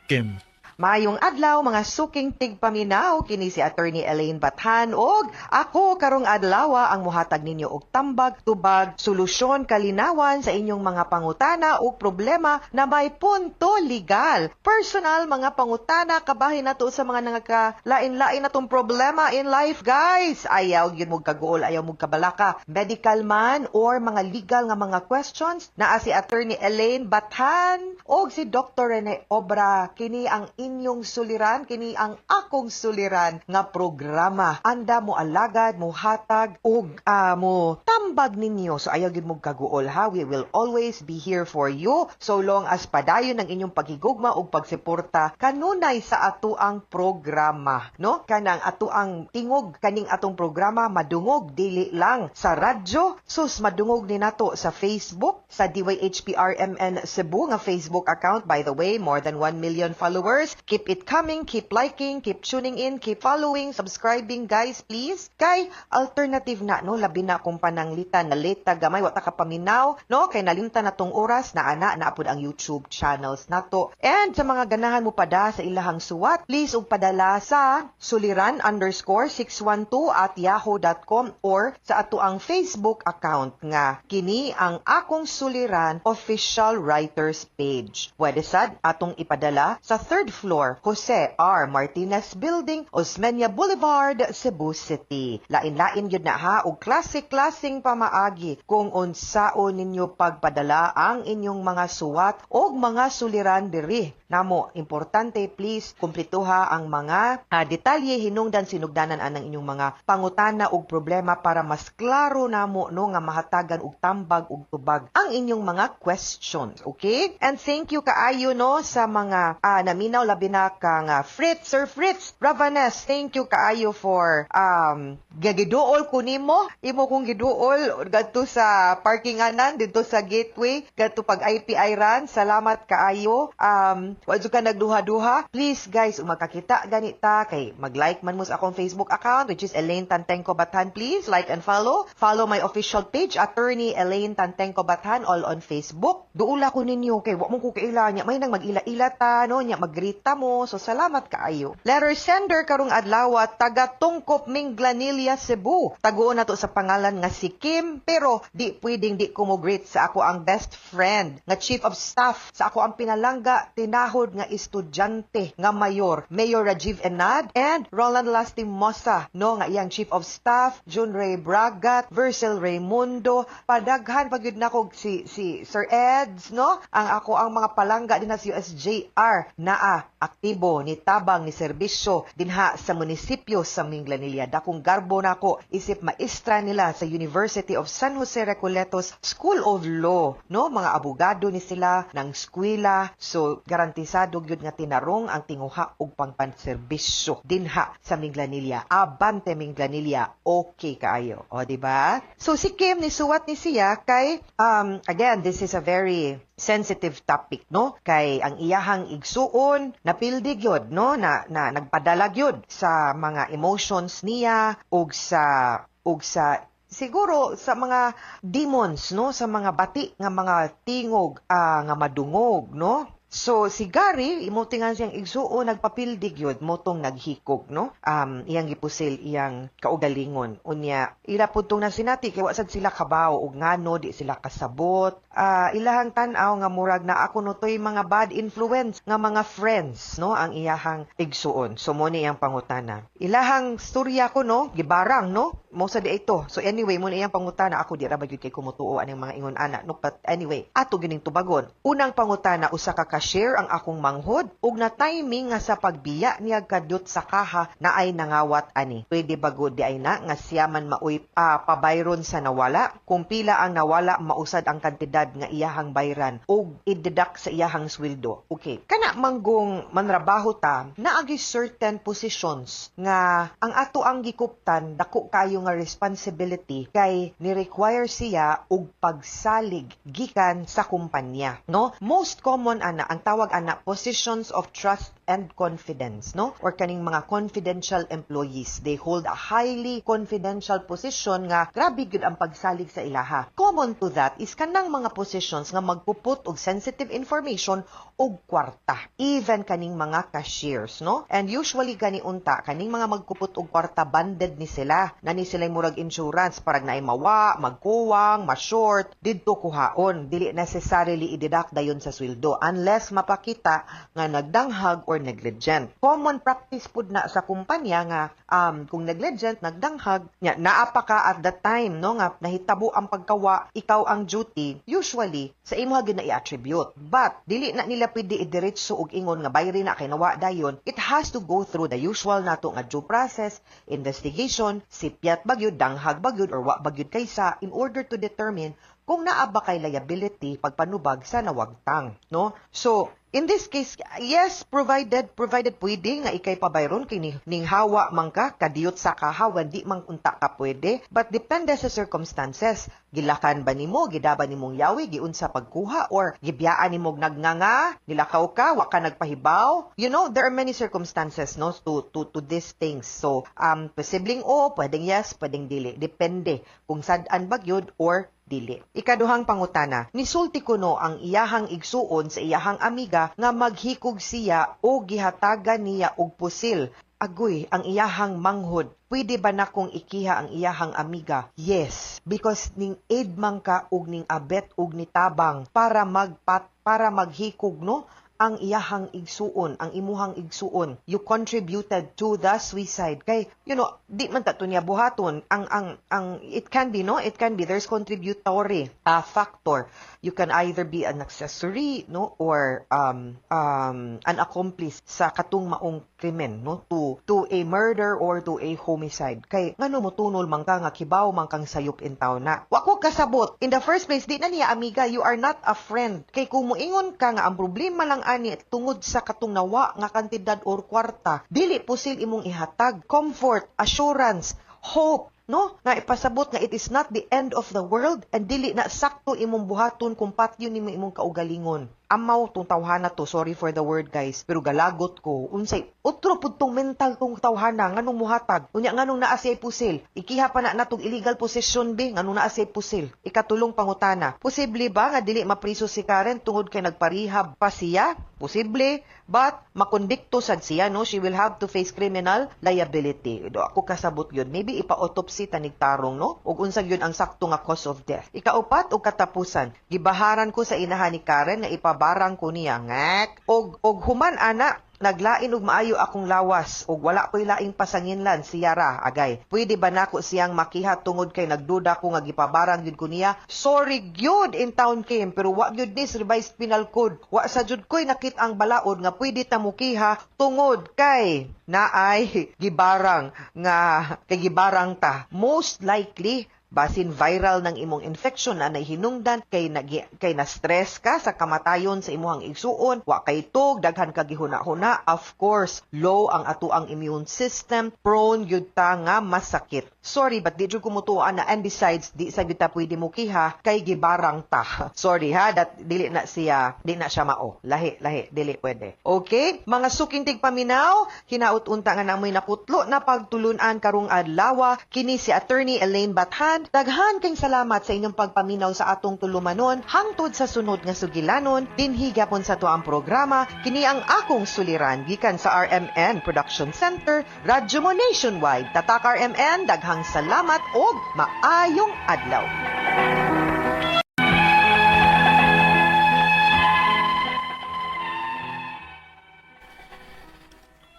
Kim. Maayong adlaw, mga suking tigpaminaw, kini si Attorney Elaine Bathan og ako karong adlaw ang muhatag ninyo og tambag, tubag, solusyon, kalinawan sa inyong mga pangutana ug problema na may punto legal. Personal mga pangutana, kabahin nato sa mga nangaka-lain-lain natong problema in life, guys. Ayaw gyud mo kaguol, ayaw mo kabalaka. Medical man or mga legal nga mga questions, naa si Attorney Elaine Bathan og si Dr. Rene Obra. Kini ang inyong suliran, kini ang akong suliran nga programa. Anda mo alagad, mo hatag ug mo tambag ninyo. So ayaw gyud mo kaguol ha. We will always be here for you so long as padayon ang inyong paghigugma ug pagsuporta kanunay sa ato ang programa, no? Kanang ato ang tingog kaning atong programa madungog dili lang sa radyo, sus, madungog ni nato sa Facebook, sa DYHPRMN Cebu nga Facebook account. By the way, more than 1 million followers. Keep it coming, keep liking, keep tuning in, keep following, subscribing, guys, please. Kay alternative na, no, labi na kung pananglitan na late ta gamay, wa ta ka paminaw, no, kay nalimtan na tong oras na ana na apod ang YouTube channels nato. And sa mga ganahan mo pada sa ilahang suwat, please ug padala sa suliran_612@yahoo.com or sa ato ang Facebook account nga kini ang akong suliran official writers page. Pwede sad atong ipadala sa third floor, Jose R. Martinez Building, Osmeña Boulevard, Cebu City. Lain-lain yun na ha og klase-klaseng pamaagi kung unsaon ninyo pagpadala ang inyong mga suwat o mga suliran diri. Namo, importante, please kumplituha ang mga detalye, hinungdan, sinugdanan anang inyong mga pangutana ug problema para mas klaro namo, no, nga mahatagan og tambag ug tubag ang inyong mga questions. Okay? And thank you kaayo, no, sa mga naminaw, labi na kang Fritz, Sir Fritz Ravanes. Thank you kaayo for gagiduol ko nimo. Imo kong giduol gadto sa parkinganan didto sa gateway gadto pag IPI run. Salamat kaayo. Wa jud ka nagduha-duha. Please guys, ug magkakita ganita kay mag-like man mo sa akong Facebook account, which is Elaine Tantengco Bathan. Please like and follow. Follow my official page, Attorney Elaine Tantengco Bathan, all on Facebook. Duula ko ninyo kay wa mo ko kaila nya may nang mag-ila-ila ta, no, nya mag-greet mo. So salamat kaayo. Letter sender karong adlaw, taga Tungkop, Minglanilla, Cebu. Taguon nato sa pangalan nga si Kim, pero di pwedeng di ko mo greet sa ako ang best friend nga chief of staff sa ako ang pinalangga tinahod nga estudyante nga mayor, Mayor Rajiv Enad and Roland Lastimosa, no, nga iyang chief of staff, Jun Ray Bragat, Vercel Raymundo, padaghan pa gyud nako si Sir Eds, no, ang ako ang mga palangga din sa USJR naa aktibo ni tabang ni serbisyo dinha sa munisipyo sa Minglanilla. Dakong garbo nako isip maestra nila sa University of San Jose Recoletos School of Law, no, mga abogado ni sila ng eskwela, so garantisado gyud nga tinarong ang tinguha ug pangpanserbisyo dinha sa Minglanilla. Abante Minglanilla, okay kaayo. O, di ba? So si Kim ni suwat ni siya kay again, this is a very sensitive topic, no, kay ang iyahang igsuon napildi gyud, no, na, na nagpadala gyud sa mga emotions niya ug sa Siguro sa mga demons, no, sa mga bati nga mga tingog nga madungog, no. So si Gary, imo tingan siyang igsuon, nagpapildig yun mo tong naghikog, no. Iyang gipusil iyang kaugalingon. Unya ila pud tong nasinati kay wa sad sila kabaw og ngano di sila kasabot. Ilahang tan-aw nga murag na ako no toy mga bad influence nga mga friends, no, ang iyahang igsuon. So mo ni iyang pangutana. Ilahang storya ko, no, gibarang, no, mo sa di ito. So anyway, mo ni iyang pangutana. Ako di ra ba gyud kay kumutuo aning mga ingon ana, no, but anyway, ato gining tubagon. Unang pangutana, usa ka cashier ang akong manghod ug na timing nga sa pagbiya niya kadiyot sa kaha na ay nangawat ani. Pwede ba gud di ay na nga siya man maoy pabayron sa nawala? Kung pila ang nawala, mausad ang kantidad nga iyahang bayran ug i-deduct sa iyahang sweldo. Okay. Kana manggong manrabaho ta, naagi certain positions nga ang ato ang gikuptan dako kayo nga responsibility kay ni-require siya og pagsalig gikan sa kumpanya, no? Most common ana, ang tawag ana, positions of trust and confidence, no, or kaning mga confidential employees. They hold a highly confidential position nga grabe gyud ang pagsalig sa ilaha. Common to that is kanang mga positions nga magpuput og sensitive information og kwarta, even kaning mga cashiers, no. And usually gani unta kaning mga magkupot og kwarta, banded ni sila na ni sila murag insurance parag naay mawa, magkuwang, ma-short didto kuhaon. Dili necessarily i-deduct dayon sa sweldo unless mapakita nga nagdanghag or negligent. Common practice pud na sa kumpanya nga kung negligent, nagdanghag, nya naa pa ka at that time, no, nga nahitabo ang pagkawa, ikaw ang duty, usually sa imo gyud na i-attribute. But dili na nila pwede idiretso og ingon nga bayri na kay nawa dayon. It has to go through the usual nato nga due process, investigation, sipyat bagyod, danghag bagyod or wa bagyod kaysa in order to determine kung naa ba kay liability pagpanubag sa nawagtang, no? So, in this case, yes, provided pwede nga ikay pabayron kay ning hawa man ka kadiyot sa kaha, di man unta ka pwede, but depende sa circumstances. Gilakan ba nimo, gidaba nimong yawi, giunsa pagkuha or gibiyaan nimo nagnganga, nilakaw ka, wa ka nagpahibaw. There are many circumstances, no, to these things. So, posibleng o, pwedeng yes, pwedeng dili. Depende kung sad-an ba gyud or dili. Ikaduhang pangutana, nisulti kuno ang iyahang igsuon sa iyahang amiga nga maghikog siya o gihatagan niya og pusil. Agoy, ang iyahang manghod. Pwede ba na kong ikiha ang iyahang amiga? Yes, because ning aid man ka og ning abet og nitabang para maghikog, no, ang iyahang igsuon, ang imuhang igsuon. You contributed to the suicide. Kay, di man ta to niya buhaton. Ang, it can be, no? It can be. There's contributory factor. You can either be an accessory, no? Or an accomplice sa katong maong krimen, no? To a murder or to a homicide. Kay, ngano mo tunol man ka nga kibaw man kang sayop in town na. Wa ko kasabot. In the first place, di na niya amiga, you are not a friend. Kay kung muingon ka nga ang problema lang ani tungod sa katong nawa nga kantidad or kwarta, dili pusil imong ihatag comfort, assurance, hope, no, nga ipasabot nga it is not the end of the world and dili na sakto imong buhaton kung patyon nimo imong kaugalingon. Amaw tong tawhana to, sorry for the word, guys, pero galagot ko. Unsay otro pud tong mental tong tawhana? Nganong muhatag? Unya nganong naa siya pusil? Ikiha pa na natong illegal possession be. Nganong naa siya pusil? Ikatulong pangutana, posible ba nga dili mapriso si Karen tungod kay nagparehab pa siya? Posible, but makondikto sad siya, no? She will have to face criminal liability. Do ako kasabot yun. Maybe ipa-autopsy tanig tarong, no, ug unsa gyud ang sakto nga cause of death. Ikaupat ug katapusan, gibaharan ko sa inahan ni Karen nga ipabarang ko niya ngak og human ana naglain og maayo akong lawas ug wala ko'y laing pasanginlan, siya ra agay. Pwede ba nako siyang makiha tungod kay nagduda ko nga gipabarang gyud ko niya? Sorry gyud in town Kim, pero wa gyud ni Revised Penal Code. Wa sa jud ko'y nakit ang balaod nga pwede ta mokiha tungod kay naay gibarang nga kay gibarang ta. Most likely basin viral ng imong infection na nahinungdan kay nag kay na stress ka sa kamatayon sa imong igsuon, wa kay tug, daghan ka gihuna-huna. Of course, low ang ato ang immune system, prone gyud ta nga masakit. Sorry, but di jud ko mutuo na, and besides di sa gyud ta pwede mo kiha kay gibarang ta. Sorry ha, that dili na siya, di na siya mao. Lahi, lahi, dili pwede. Okay? Mga suking tigpaminaw, hinaut unta nga namoy nakutlo na pagtulunan karong adlaw. Kini si Attorney Elaine Bathan. Daghan kay salamat sa inyong pagpaminaw sa atong tulumanon hangtod sa sunod nga sugilanon dinhi gyapon sa tuang programa kini ang akong suliran gikan sa RMN Production Center, Radyo Mo Nationwide. Tatak RMN, daghang salamat og maayong adlaw.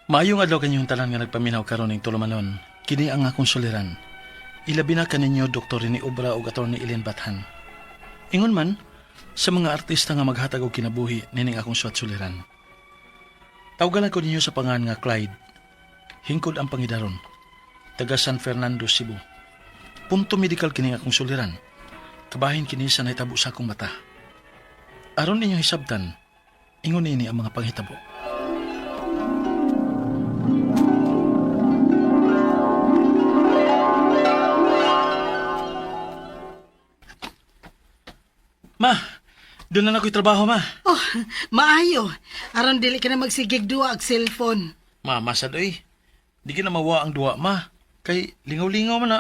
Maayong adlaw kanyong tanan nga nagpaminaw karon ning tulumanon. Kini ang akong suliran. Ilabi na kaninyo Dr. Rene Obra ug Attorney Ellen Bathan. Ingon man sa mga artista nga maghatag og kinabuhi nining akong suwat suliran. Tawgalan ko ninyo sa pangan nga Clyde. Hingkod ang pangidaron. Taga San Fernando, Cebu. Punto medical kini akong suliran. Kabahin kini sa nahitabo sa akong mata. Aron ninyong hisabtan, ingon nini ang mga panghitabo. Ma, doon na ako'y trabaho, ma. Oh, maayo. Aron dili ka na magsigig duwa og cellphone. Ma, masad oy. Di ka na mawa ang duwa, ma. Kay lingaw-lingaw man na.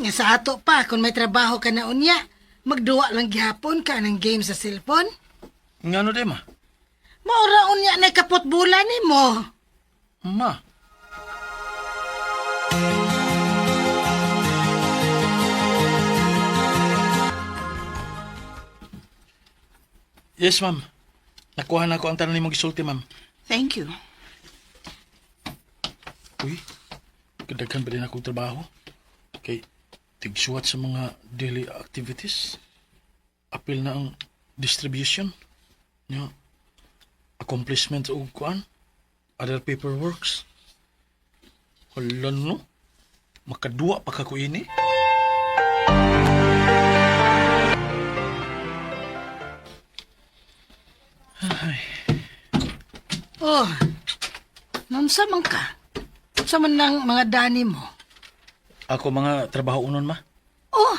Nga sa ato pa kung may trabaho ka na unya, magduwa lang gihapon ka ng game sa cellphone. Ngano di, ma? Maura unya na kapot bulan nimo. Ma. Yes, ma'am. Nakuha na ko ang tanan nimong gisulti, ma'am. Thank you. Uy, kadaghan ba din akong trabaho? Kay tigsuwat sa mga daily activities. Apil na ang distribution. Nya, accomplishments og kuan. Other paperworks. Hala no. Makaduwa pa ka ko ini. Oh, naunsa man ka? Sa man lang mga dani mo? Ako mga trabaho unon ma. Oh,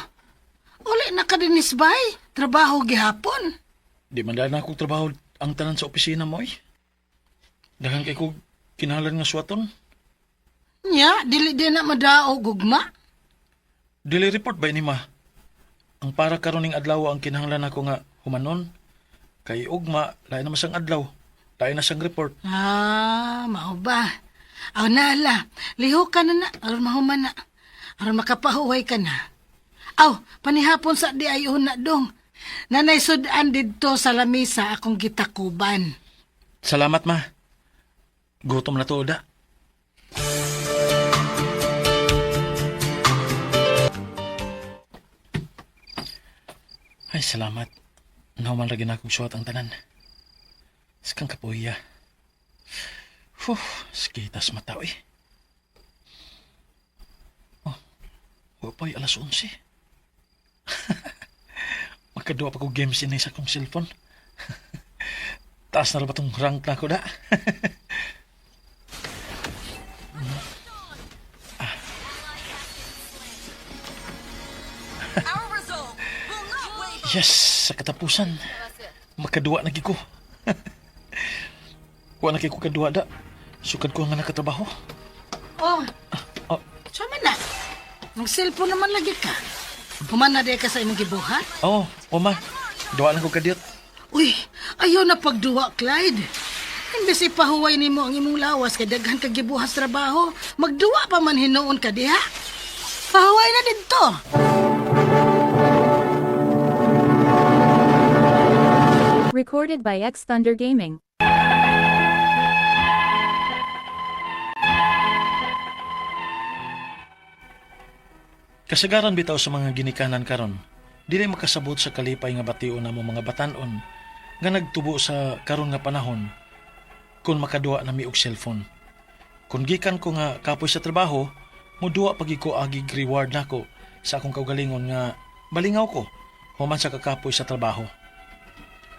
uli na ka dinis bay. Trabaho gihapon. Di man dahil na akong trabaho ang tanan sa opisina mo eh. Daghan kay kog kinahanglan nga suwaton. Nya, dili din na madaog gugma. Dili report ba ini ma? Ang para karon ning adlaw ang kinahanglan nako nga humanon. Kay ugma lain na masang adlaw. Lain na siyang report. Ah, mao ba? Aw na ala, lihok ka na na, aron mahuman na. Aron makapahuway ka na. Aw, panihapon sa di ay una dong. Nanay sudan didto sa lamisa akong gitakuban. Salamat ma. Gutom na to da. Ay, salamat. Nahuman lagi na akong suwat ang tanan. Sakang kapuya. Huh, sakitas mata eh. Oh, wa pa'y 11:00. Magkaduwa pa ko games ini sa akong cellphone. Taas na ba itong rank na ko da? Yes, sa katapusan. Makaduwa na gid ko. Wa na kay ko kaduwa da. Sukad ko nga nakatrabaho. Oh, Oh, sama na. Ang cellphone naman lagi ka. Human na di ka sa imong gibuhat. oh, oma. Duwa lang ko kadiyot. Uy, ayaw na pagduwa, Clyde. Imbes ipahuway nimo ang imong lawas kay daghan kag gibuhat sa trabaho, magduwa pa man hinuon ka diha. Pahuway na didto. Recorded by X Thunder Gaming. Kasagaran bitaw sa mga ginikanan karon, dili makasabot sa kalipay nga bation namo mga batan-on nga nagtubo sa karon nga panahon kung makaduwa na mi og cellphone. Kung gikan ko nga kapoy sa trabaho, muduwa pagi ko agig reward nako sa akong kaugalingon nga balingaw ko human sa kakapoy sa trabaho.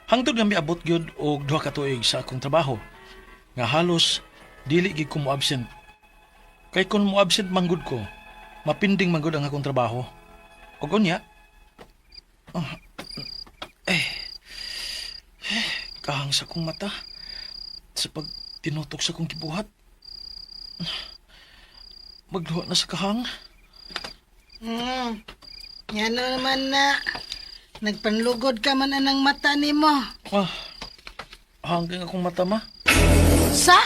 Hangtod nga miabot gyud og 2 ka tuig sa akong trabaho nga halos dili gid ko mo-absent. Kay kung mo-absent manggod ko, Mapinding man gud ang akong trabaho. Ug unya, ah, eh, eh, kahang sa akong mata sa pag tinutok sa akong gibuhat. Magduha na sa kahang. Yan na naman na. Nagpanlugod ka man anang mata nimo. Ah, hanggang akong mata ma. Sa?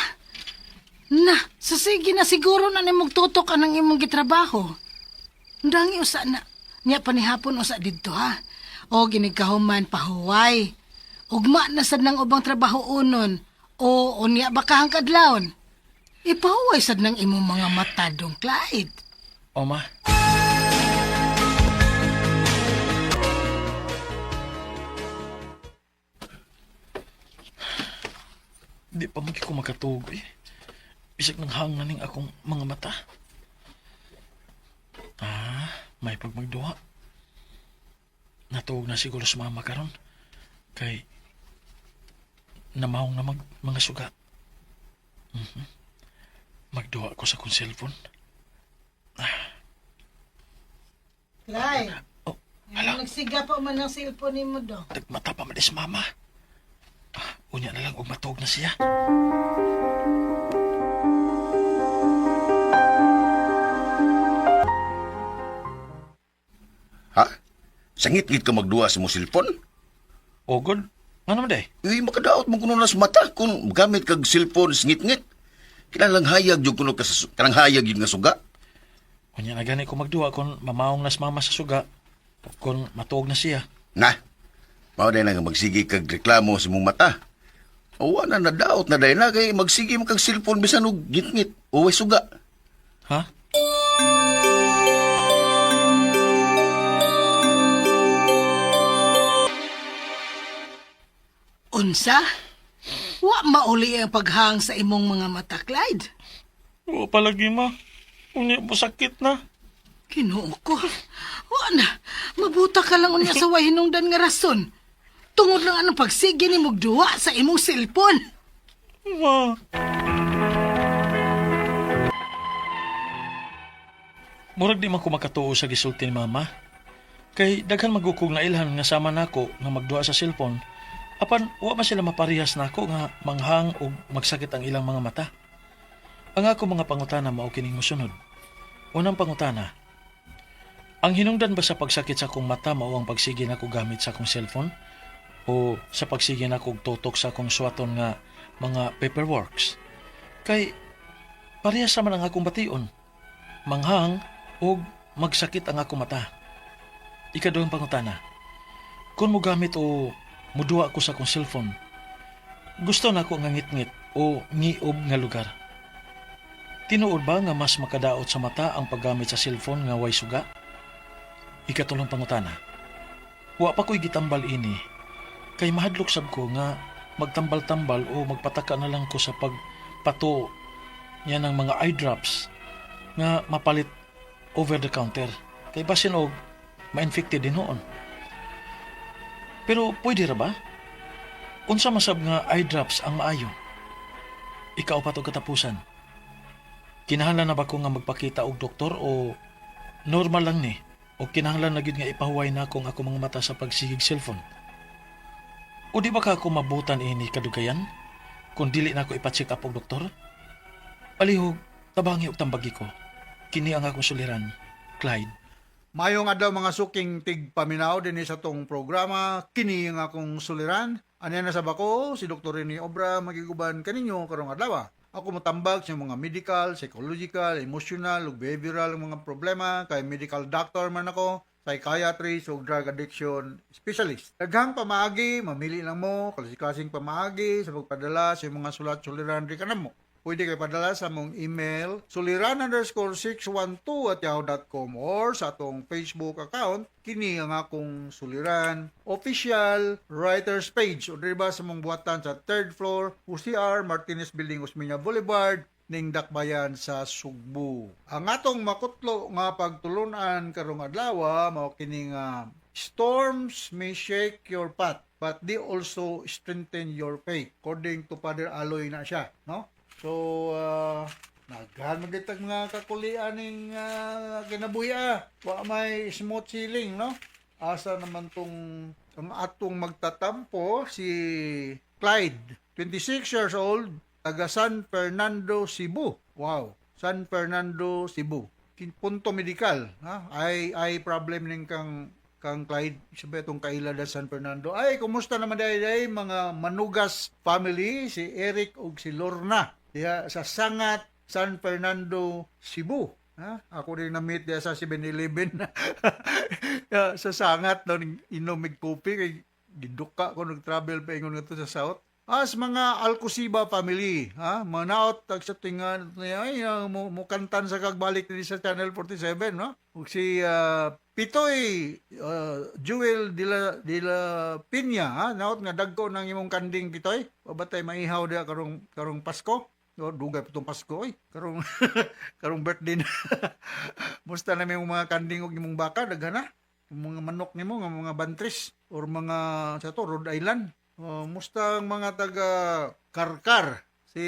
Na, sa sige na siguro na nimong tutok anang imong gitrabaho. Ndangi usa na. Nya panihapon usa didto ha. O ginigkahuman pahuway. Ugma na sad nang ubang trabaho unon. O unya baka hang kadlawon. Ipahuway sad nang imong mga mata dong Clyde. O ma. Di pa man ko makatuog eh. Bisag nang hang na ning akong mga mata. Ah, may pagmagduha. Natuog na siguro sa mama karon. Kay namahong na mag, mga suga. Mhm. Magduha ko sa akong cellphone. Clyde. Oh, hala. Nagsiga pa man ang cellphone nimo dong. Nagmata pa man is mama. Ah, unya na lang og matuog na siya. Ha? Sangit-ngit ka magduwa sa mo cellphone? O good. Nga naman day? Uy, makadaot mo kuno na sa mata kung gamit kag cellphone sngit-ngit. Kinahanglang hayag jud kuno ka sa kanang hayag jud nga suga. Unya na gani ko magduha kung mamaong na si mama sa suga. Kung matuog na siya. Na. Mao day na nga magsige kag reklamo sa imong mata. O na nadaot na day na kay magsige mo kag cellphone bisan og ngit-ngit o way suga. Ha? Unsa? Wa mauli ang paghang sa imong mga mata, Clyde. O palagi ma. Unya mo sakit na. Kinoo ko. Wa na. Mabuta ka lang unya sa way hinungdan nga rason. Tungod lang anong pagsige ni duwa sa imong cellphone. Ma. Murag di man ko makatuo sa gisulti ni mama. Kay daghan magukog na ilhan nga sama nako nga magduha sa cellphone. Apan wa man sila maparehas nako nga manghang og magsakit ang ilang mga mata. Ang ako mga pangutana mao kining mosunod. Unang pangutana. Ang hinungdan ba sa pagsakit sa akong mata mao ang pagsige nako gamit sa akong cellphone o sa pagsige nako og tutok sa akong suwaton nga mga paperworks? Kay parehas naman ang akong bation. Manghang og magsakit ang akong mata. Ikaduhang pangutana. Kung mogamit o muduha ko sa akong cellphone, gusto na ako nga ngitngit o ngiob nga lugar. Tinuod ba nga mas makadaot sa mata ang paggamit sa cellphone nga way suga? Ikatulong pangutana. Wa pa ko'y gitambal ini. Kay mahadlok sab ko nga magtambal-tambal o magpataka na lang ko sa pagpato niya ng mga eye drops nga mapalit over the counter. Kay basin og ma-infected din noon. Pero pwede ra ba? Unsa masab nga eye drops ang maayo? Ikaw pa to katapusan. Kinahanglan na ba ko nga magpakita og doktor o normal lang ni? O kinahanglan na gyud nga ipahuway na akong ako mga mata sa pagsigig cellphone? O di ba ka ako mabutan ini kadugayan? Kung dili na ako ipa-check up og doktor? Palihog, tabangi og tambagi ko. Kini ang akong suliran, Clyde. Mayong adlaw mga suking tigpaminaw dinhi sa tong programa kini ang akong suliran. Anya na sa bako si Dr. Rene Obra magiguban kaninyo karong adlaw. Ako motambag sa mga medical, psychological, emotional ug behavioral nga mga problema kay medical doctor man ako, psychiatrist ug drug addiction specialist. Daghang pamaagi, mamili lang mo klase-klaseng pamaagi sa pagpadala sa imong mga sulat suliran diri kanamo. Pwede kayo padala sa mong email suliran_612@yahoo.com or sa atong Facebook account kini ang akong suliran official writers page o diri ba sa mong buhatan sa third floor UCR Martinez Building, Osmeña Boulevard ning Dakbayan sa Sugbo. Ang atong makutlo nga pagtulunan karong adlaw mao kini nga storms may shake your path but they also strengthen your faith, according to Father Aloy na siya, no? So, Naghan man kitag mga kakulian ning kinabuhi ah. Wa may smooth sailing, no? Asa naman tong ang atong magtatampo, si Clyde, 26 years old, taga San Fernando, Cebu. Wow, San Fernando, Cebu. Punto medical, ha? Ay problem ning kang Clyde, sabi itong kaila da San Fernando. Ay, kumusta naman dahil ay mga Manugas family, si Eric ug si Lorna. Diha sa Sangat, San Fernando, Cebu. Ha? Ako rin na-meet diha sa 7-Eleven ya, sa Sangat, no, ning inom mig kopi kay giduka ko nag-travel pa ingon ngadto sa South. As mga Alcosiba family, ha? Manaot tag sa tingan ay mo, mo kantan sa kagbalik dinhi sa Channel 47, no? Ug si Pitoy Jewel de la Piña, ha? Naot nga dagko ng imong kanding, Pitoy. Pabatay maihaw diha karong karong Pasko. O, dugay pa tong Pasko oy. Karong karong birthday na. Musta na imong mga kanding ug imong baka, daghan na. Yung mga manok nimo nga mga bantris or mga sa to Rhode Island. Oh, musta ang mga taga Karkar? Si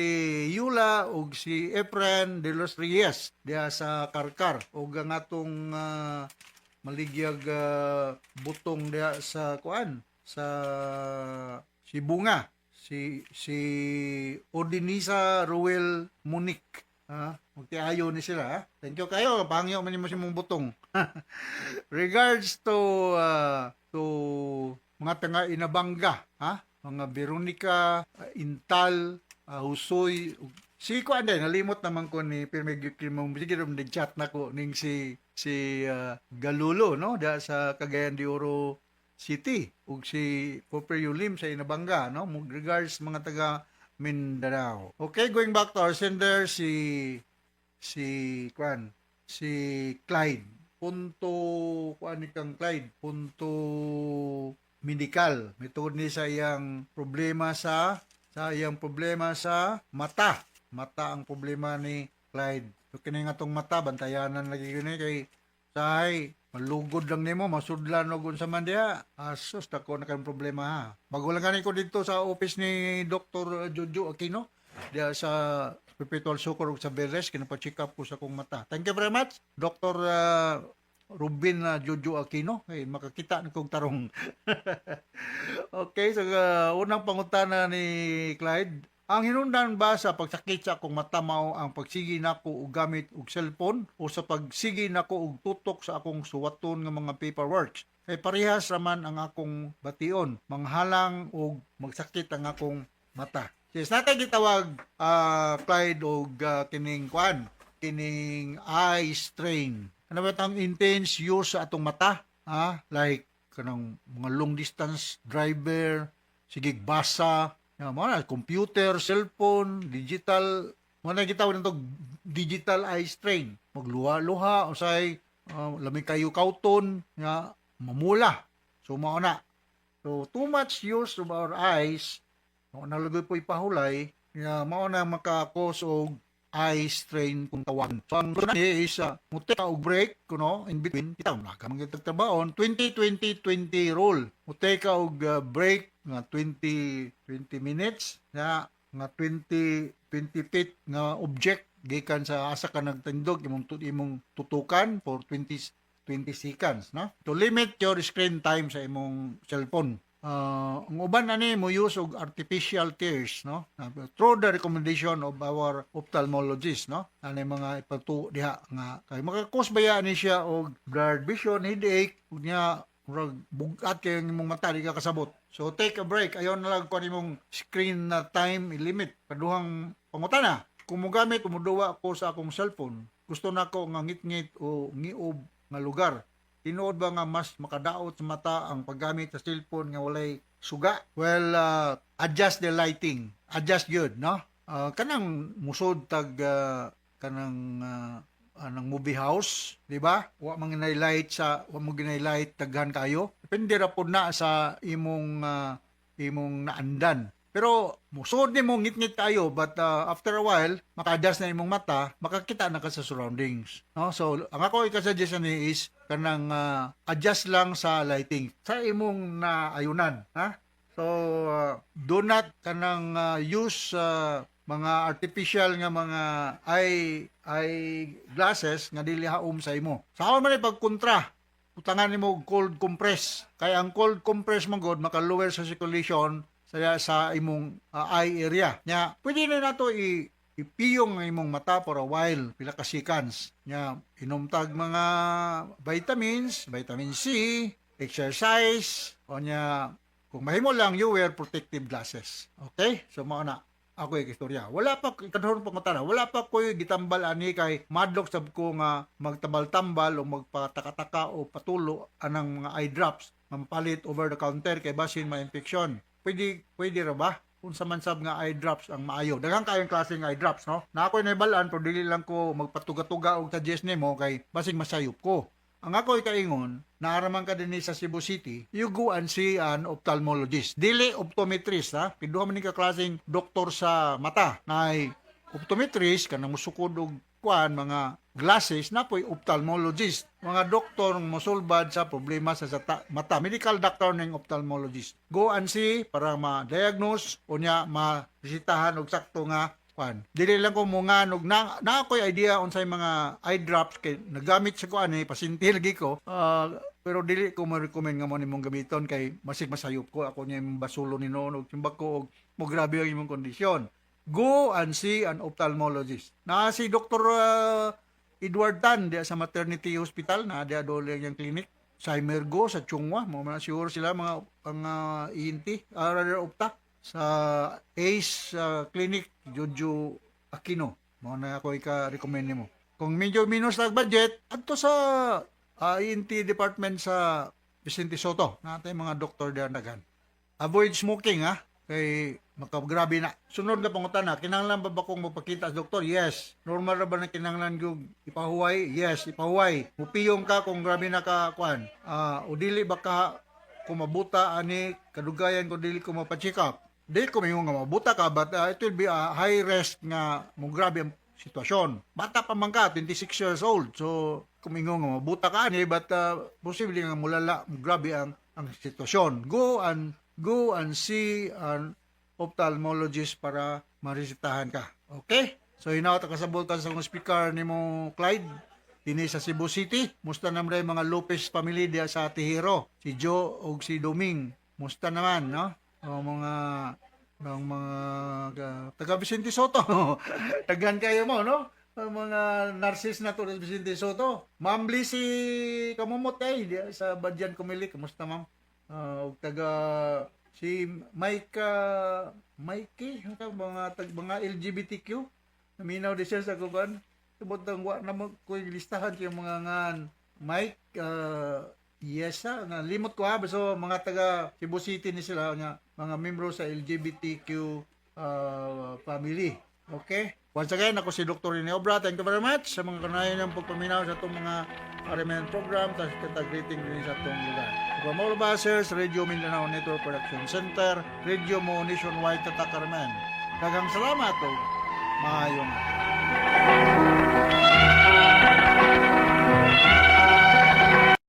Yula ug si Efren de los Reyes diha sa Karkar ug ang atong maligyag butong diha sa kuan sa Sibonga, si Odinisa Ruel Monique, ha. Magtiayo ni sila, ha? Thank you kayo, pangyo man nimo si mong butong. Regards to mga taga Inabanga, ha, mga Veronica Intal, Husoy, si kuan din, nalimot naman ko ni pirmi mong sige rom chat na ko ning si Galulo, no, da sa Cagayan de Oro City ug si Popper Yulim sa Inabanga, no. Regards mga taga Mindanao. Okay, going back to our sender, si kuan, si Clyde. Punto kuan ni kang Clyde, punto medical. Mituod ni sa iyang problema sa mata. Mata ang problema ni Clyde. So kini nga tong mata, bantayanan lagi gini kay sahay malugod lang nimo, masudlan og unsa man diha. Asus, dako na kang problema, ha. Bago lang gani ko dito sa office ni Dr. Jojo Aquino diha sa Perpetual Succour ug sa Beres, kinapa-check up ko sa akong mata. Thank you very much, Dr. Ruben Jojo Aquino, kay makakita na kog tarong. Okay, so unang pangutana ni Clyde: Ang hinungdan ba sa pagsakit sa akong mata mao ang pagsigi nako og gamit og cellphone o sa pagsigi nako og tutok sa akong suwaton nga mga paperwork? Kay parehas raman ang akong bation, manghalang og magsakit ang akong mata. Yes, natay gitawag, Clyde, og kining kuan, kining eye strain. Ano ba tang intense use sa atong mata? Ha? Like kanang mga long distance driver, sige basa, ya, mga computer, cellphone, digital, mga na gitawag nito digital eye strain. Magluha-luha, usay lami kayo kauton, ya, mamula. So mao na. So too much use of our eyes, mao na lagi po ipahulay, ya, mao na maka-cause og eye strain kung tawag. So ang ni is mo-take ka og break kuno in between kita na ka mga trabaho, 20 20 20 rule. Mo-take ka og break nga 20 20 minutes na nga 20 20 feet nga object gikan sa asa ka nagtindog imong tutukan for 20 20 seconds, no, to limit your screen time sa imong cellphone. Ang uban ani mo use og artificial tears, no, through the recommendation of our ophthalmologist, no. Ani mga ipatu diha nga kay maka-cause baya ni siya og blurred vision, headache, ug niya murag bugat kay ang imong mata, di ka kasabot. So take a break, ayon na lang kuan imong screen na time limit. Kaduhang pangutana: Kung mogamit o moduwa ko sa akong cellphone, gusto nako nga ngitngit o ngiob nga lugar. Tinuod ba nga mas makadaot sa mata ang paggamit sa cellphone nga walay suga? Well, adjust the lighting. Adjust yun, no? Kanang musod tag kanang anang movie house, di ba? Wa man ginay light sa wa mo ginay light daghan kayo. Depende ra pod na sa imong naandan. Pero musod nimo ngitngit kayo, but after a while maka-adjust na imong mata, makakita na ka sa surroundings. No? So ang ako ika-suggest ani is kanang adjust lang sa lighting sa imong naayunan, ha? So do not kanang use Mga artificial nga mga eye eye glasses nga dili haom sa imo. Sa man ay pagkontra, butangan nimo og cold compress. Kay ang cold compress man gud maka-lower sa circulation sa imong eye area. Nya, pwede na nato ipiyong ang imong mata for a while, pila ka seconds. Nya, inomtag mga vitamins, vitamin C, exercise, o nya, kung mahimo lang, you wear protective glasses. Okay? So, mao na ako yung istorya. Wala pa, kadhon pa na, wala pa ko'y gitambal ani kay madlok sab ko nga magtambal-tambal o magpatakataka o patulo anang mga eye drops nga mapalit over the counter kay basin ma-infection. Pwede, pwede ra ba? Unsa man sab nga eye drops ang maayo. Daghang kayong klase ng eye drops, no? Na ako'y nahibalan pero dili lang ko magpatuga-tuga og suggest nimo kay basig masayop ko. Ang ako'y kaingon, naaraman ka dinhi sa Cebu City, you go and see an ophthalmologist. Dili optometrist, ha? Piduha man ni ka klaseng doktor sa mata. Nay optometrist, kanang musukod og kuan mga glasses na po'y ophthalmologist. Mga doktor mosulbad sa problema sa mata. Medical doctor ning ophthalmologist. Go and see para ma-diagnose o nya ma-resetahan og sakto nga kuan. Dili lang ko mo nga og na ako'y idea unsay mga eye drops kay nagamit sa ko ani, pasinti lagi ko. Pero dili ko mo-recommend nga mo nimong gamiton kay masig masayop ko ako niya imong basulo ni noon og timbag ko og mo grabe ang imong kondisyon. Go and see an ophthalmologist. Na si Dr. Edward Tan diya sa Maternity Hospital na diya dole ang clinic sa Emergo sa Chong Hua mo man siguro sila mga ang ENT, rather opta sa Ace Clinic, Jojo Aquino. Mo na ako ika-recommend nimo. Kung medyo minus lag budget, adto sa ENT department sa Vicente Sotto. Natay mga doktor diyan daghan. Avoid smoking ha, kay makagrabe na. Sunod na pangutana, kinahanglan ba kong magpakita sa doktor? Yes. Normal ra ba na kinahanglan yung ipahuway? Yes, ipahuway. Mupiyong ka kung grabe na ka kuan. O dili ba ka kung mabuta ani kadugayan kung dili ko mapa-check up? Dili ko mingon nga mabuta ka, but it will be a high risk nga mo grabe ang sitwasyon. Bata pa man ka, 26 years old. So, kung mingon nga mabuta ka ani, but posible nga mulala, mo grabe ang sitwasyon. Go and see an ophthalmologist para maresetahan ka. Okay? So hinaot kasabot sa akong speaker nimo, Clyde, dinhi sa Cebu City. Musta naman rin mga Lopez family diya sa Tihero. Si Joe ug si Doming. Musta naman, no? O mga taga Vicente Sotto. Daghan kayo mo, no? Ang mga nurses na to sa Vicente Sotto. Ma'am si Kamumot eh, diya sa Badian Kumili. Kumusta, ma'am? Ug taga si Mike, Mikey, ang ka, mga LGBTQ. Naminaw di siya sa kuban. Tubod ang wa na mo ko listahan yung mga ngan Mike, yes ah, nga limot ko ha, so mga taga Cebu City ni sila nga mga membro sa LGBTQ family. Okay? Once again, ako si Dr. Rene Obra. Thank you very much sa mga kanayon ng pagpaminaw sa atong mga RMN program. Tapos kita greeting din sa atong lugar. From all of us here sa Radio Mindanao Network Production Center, Radio Mo Nationwide Tatak RMN. Daghang salamat o maayong adlaw.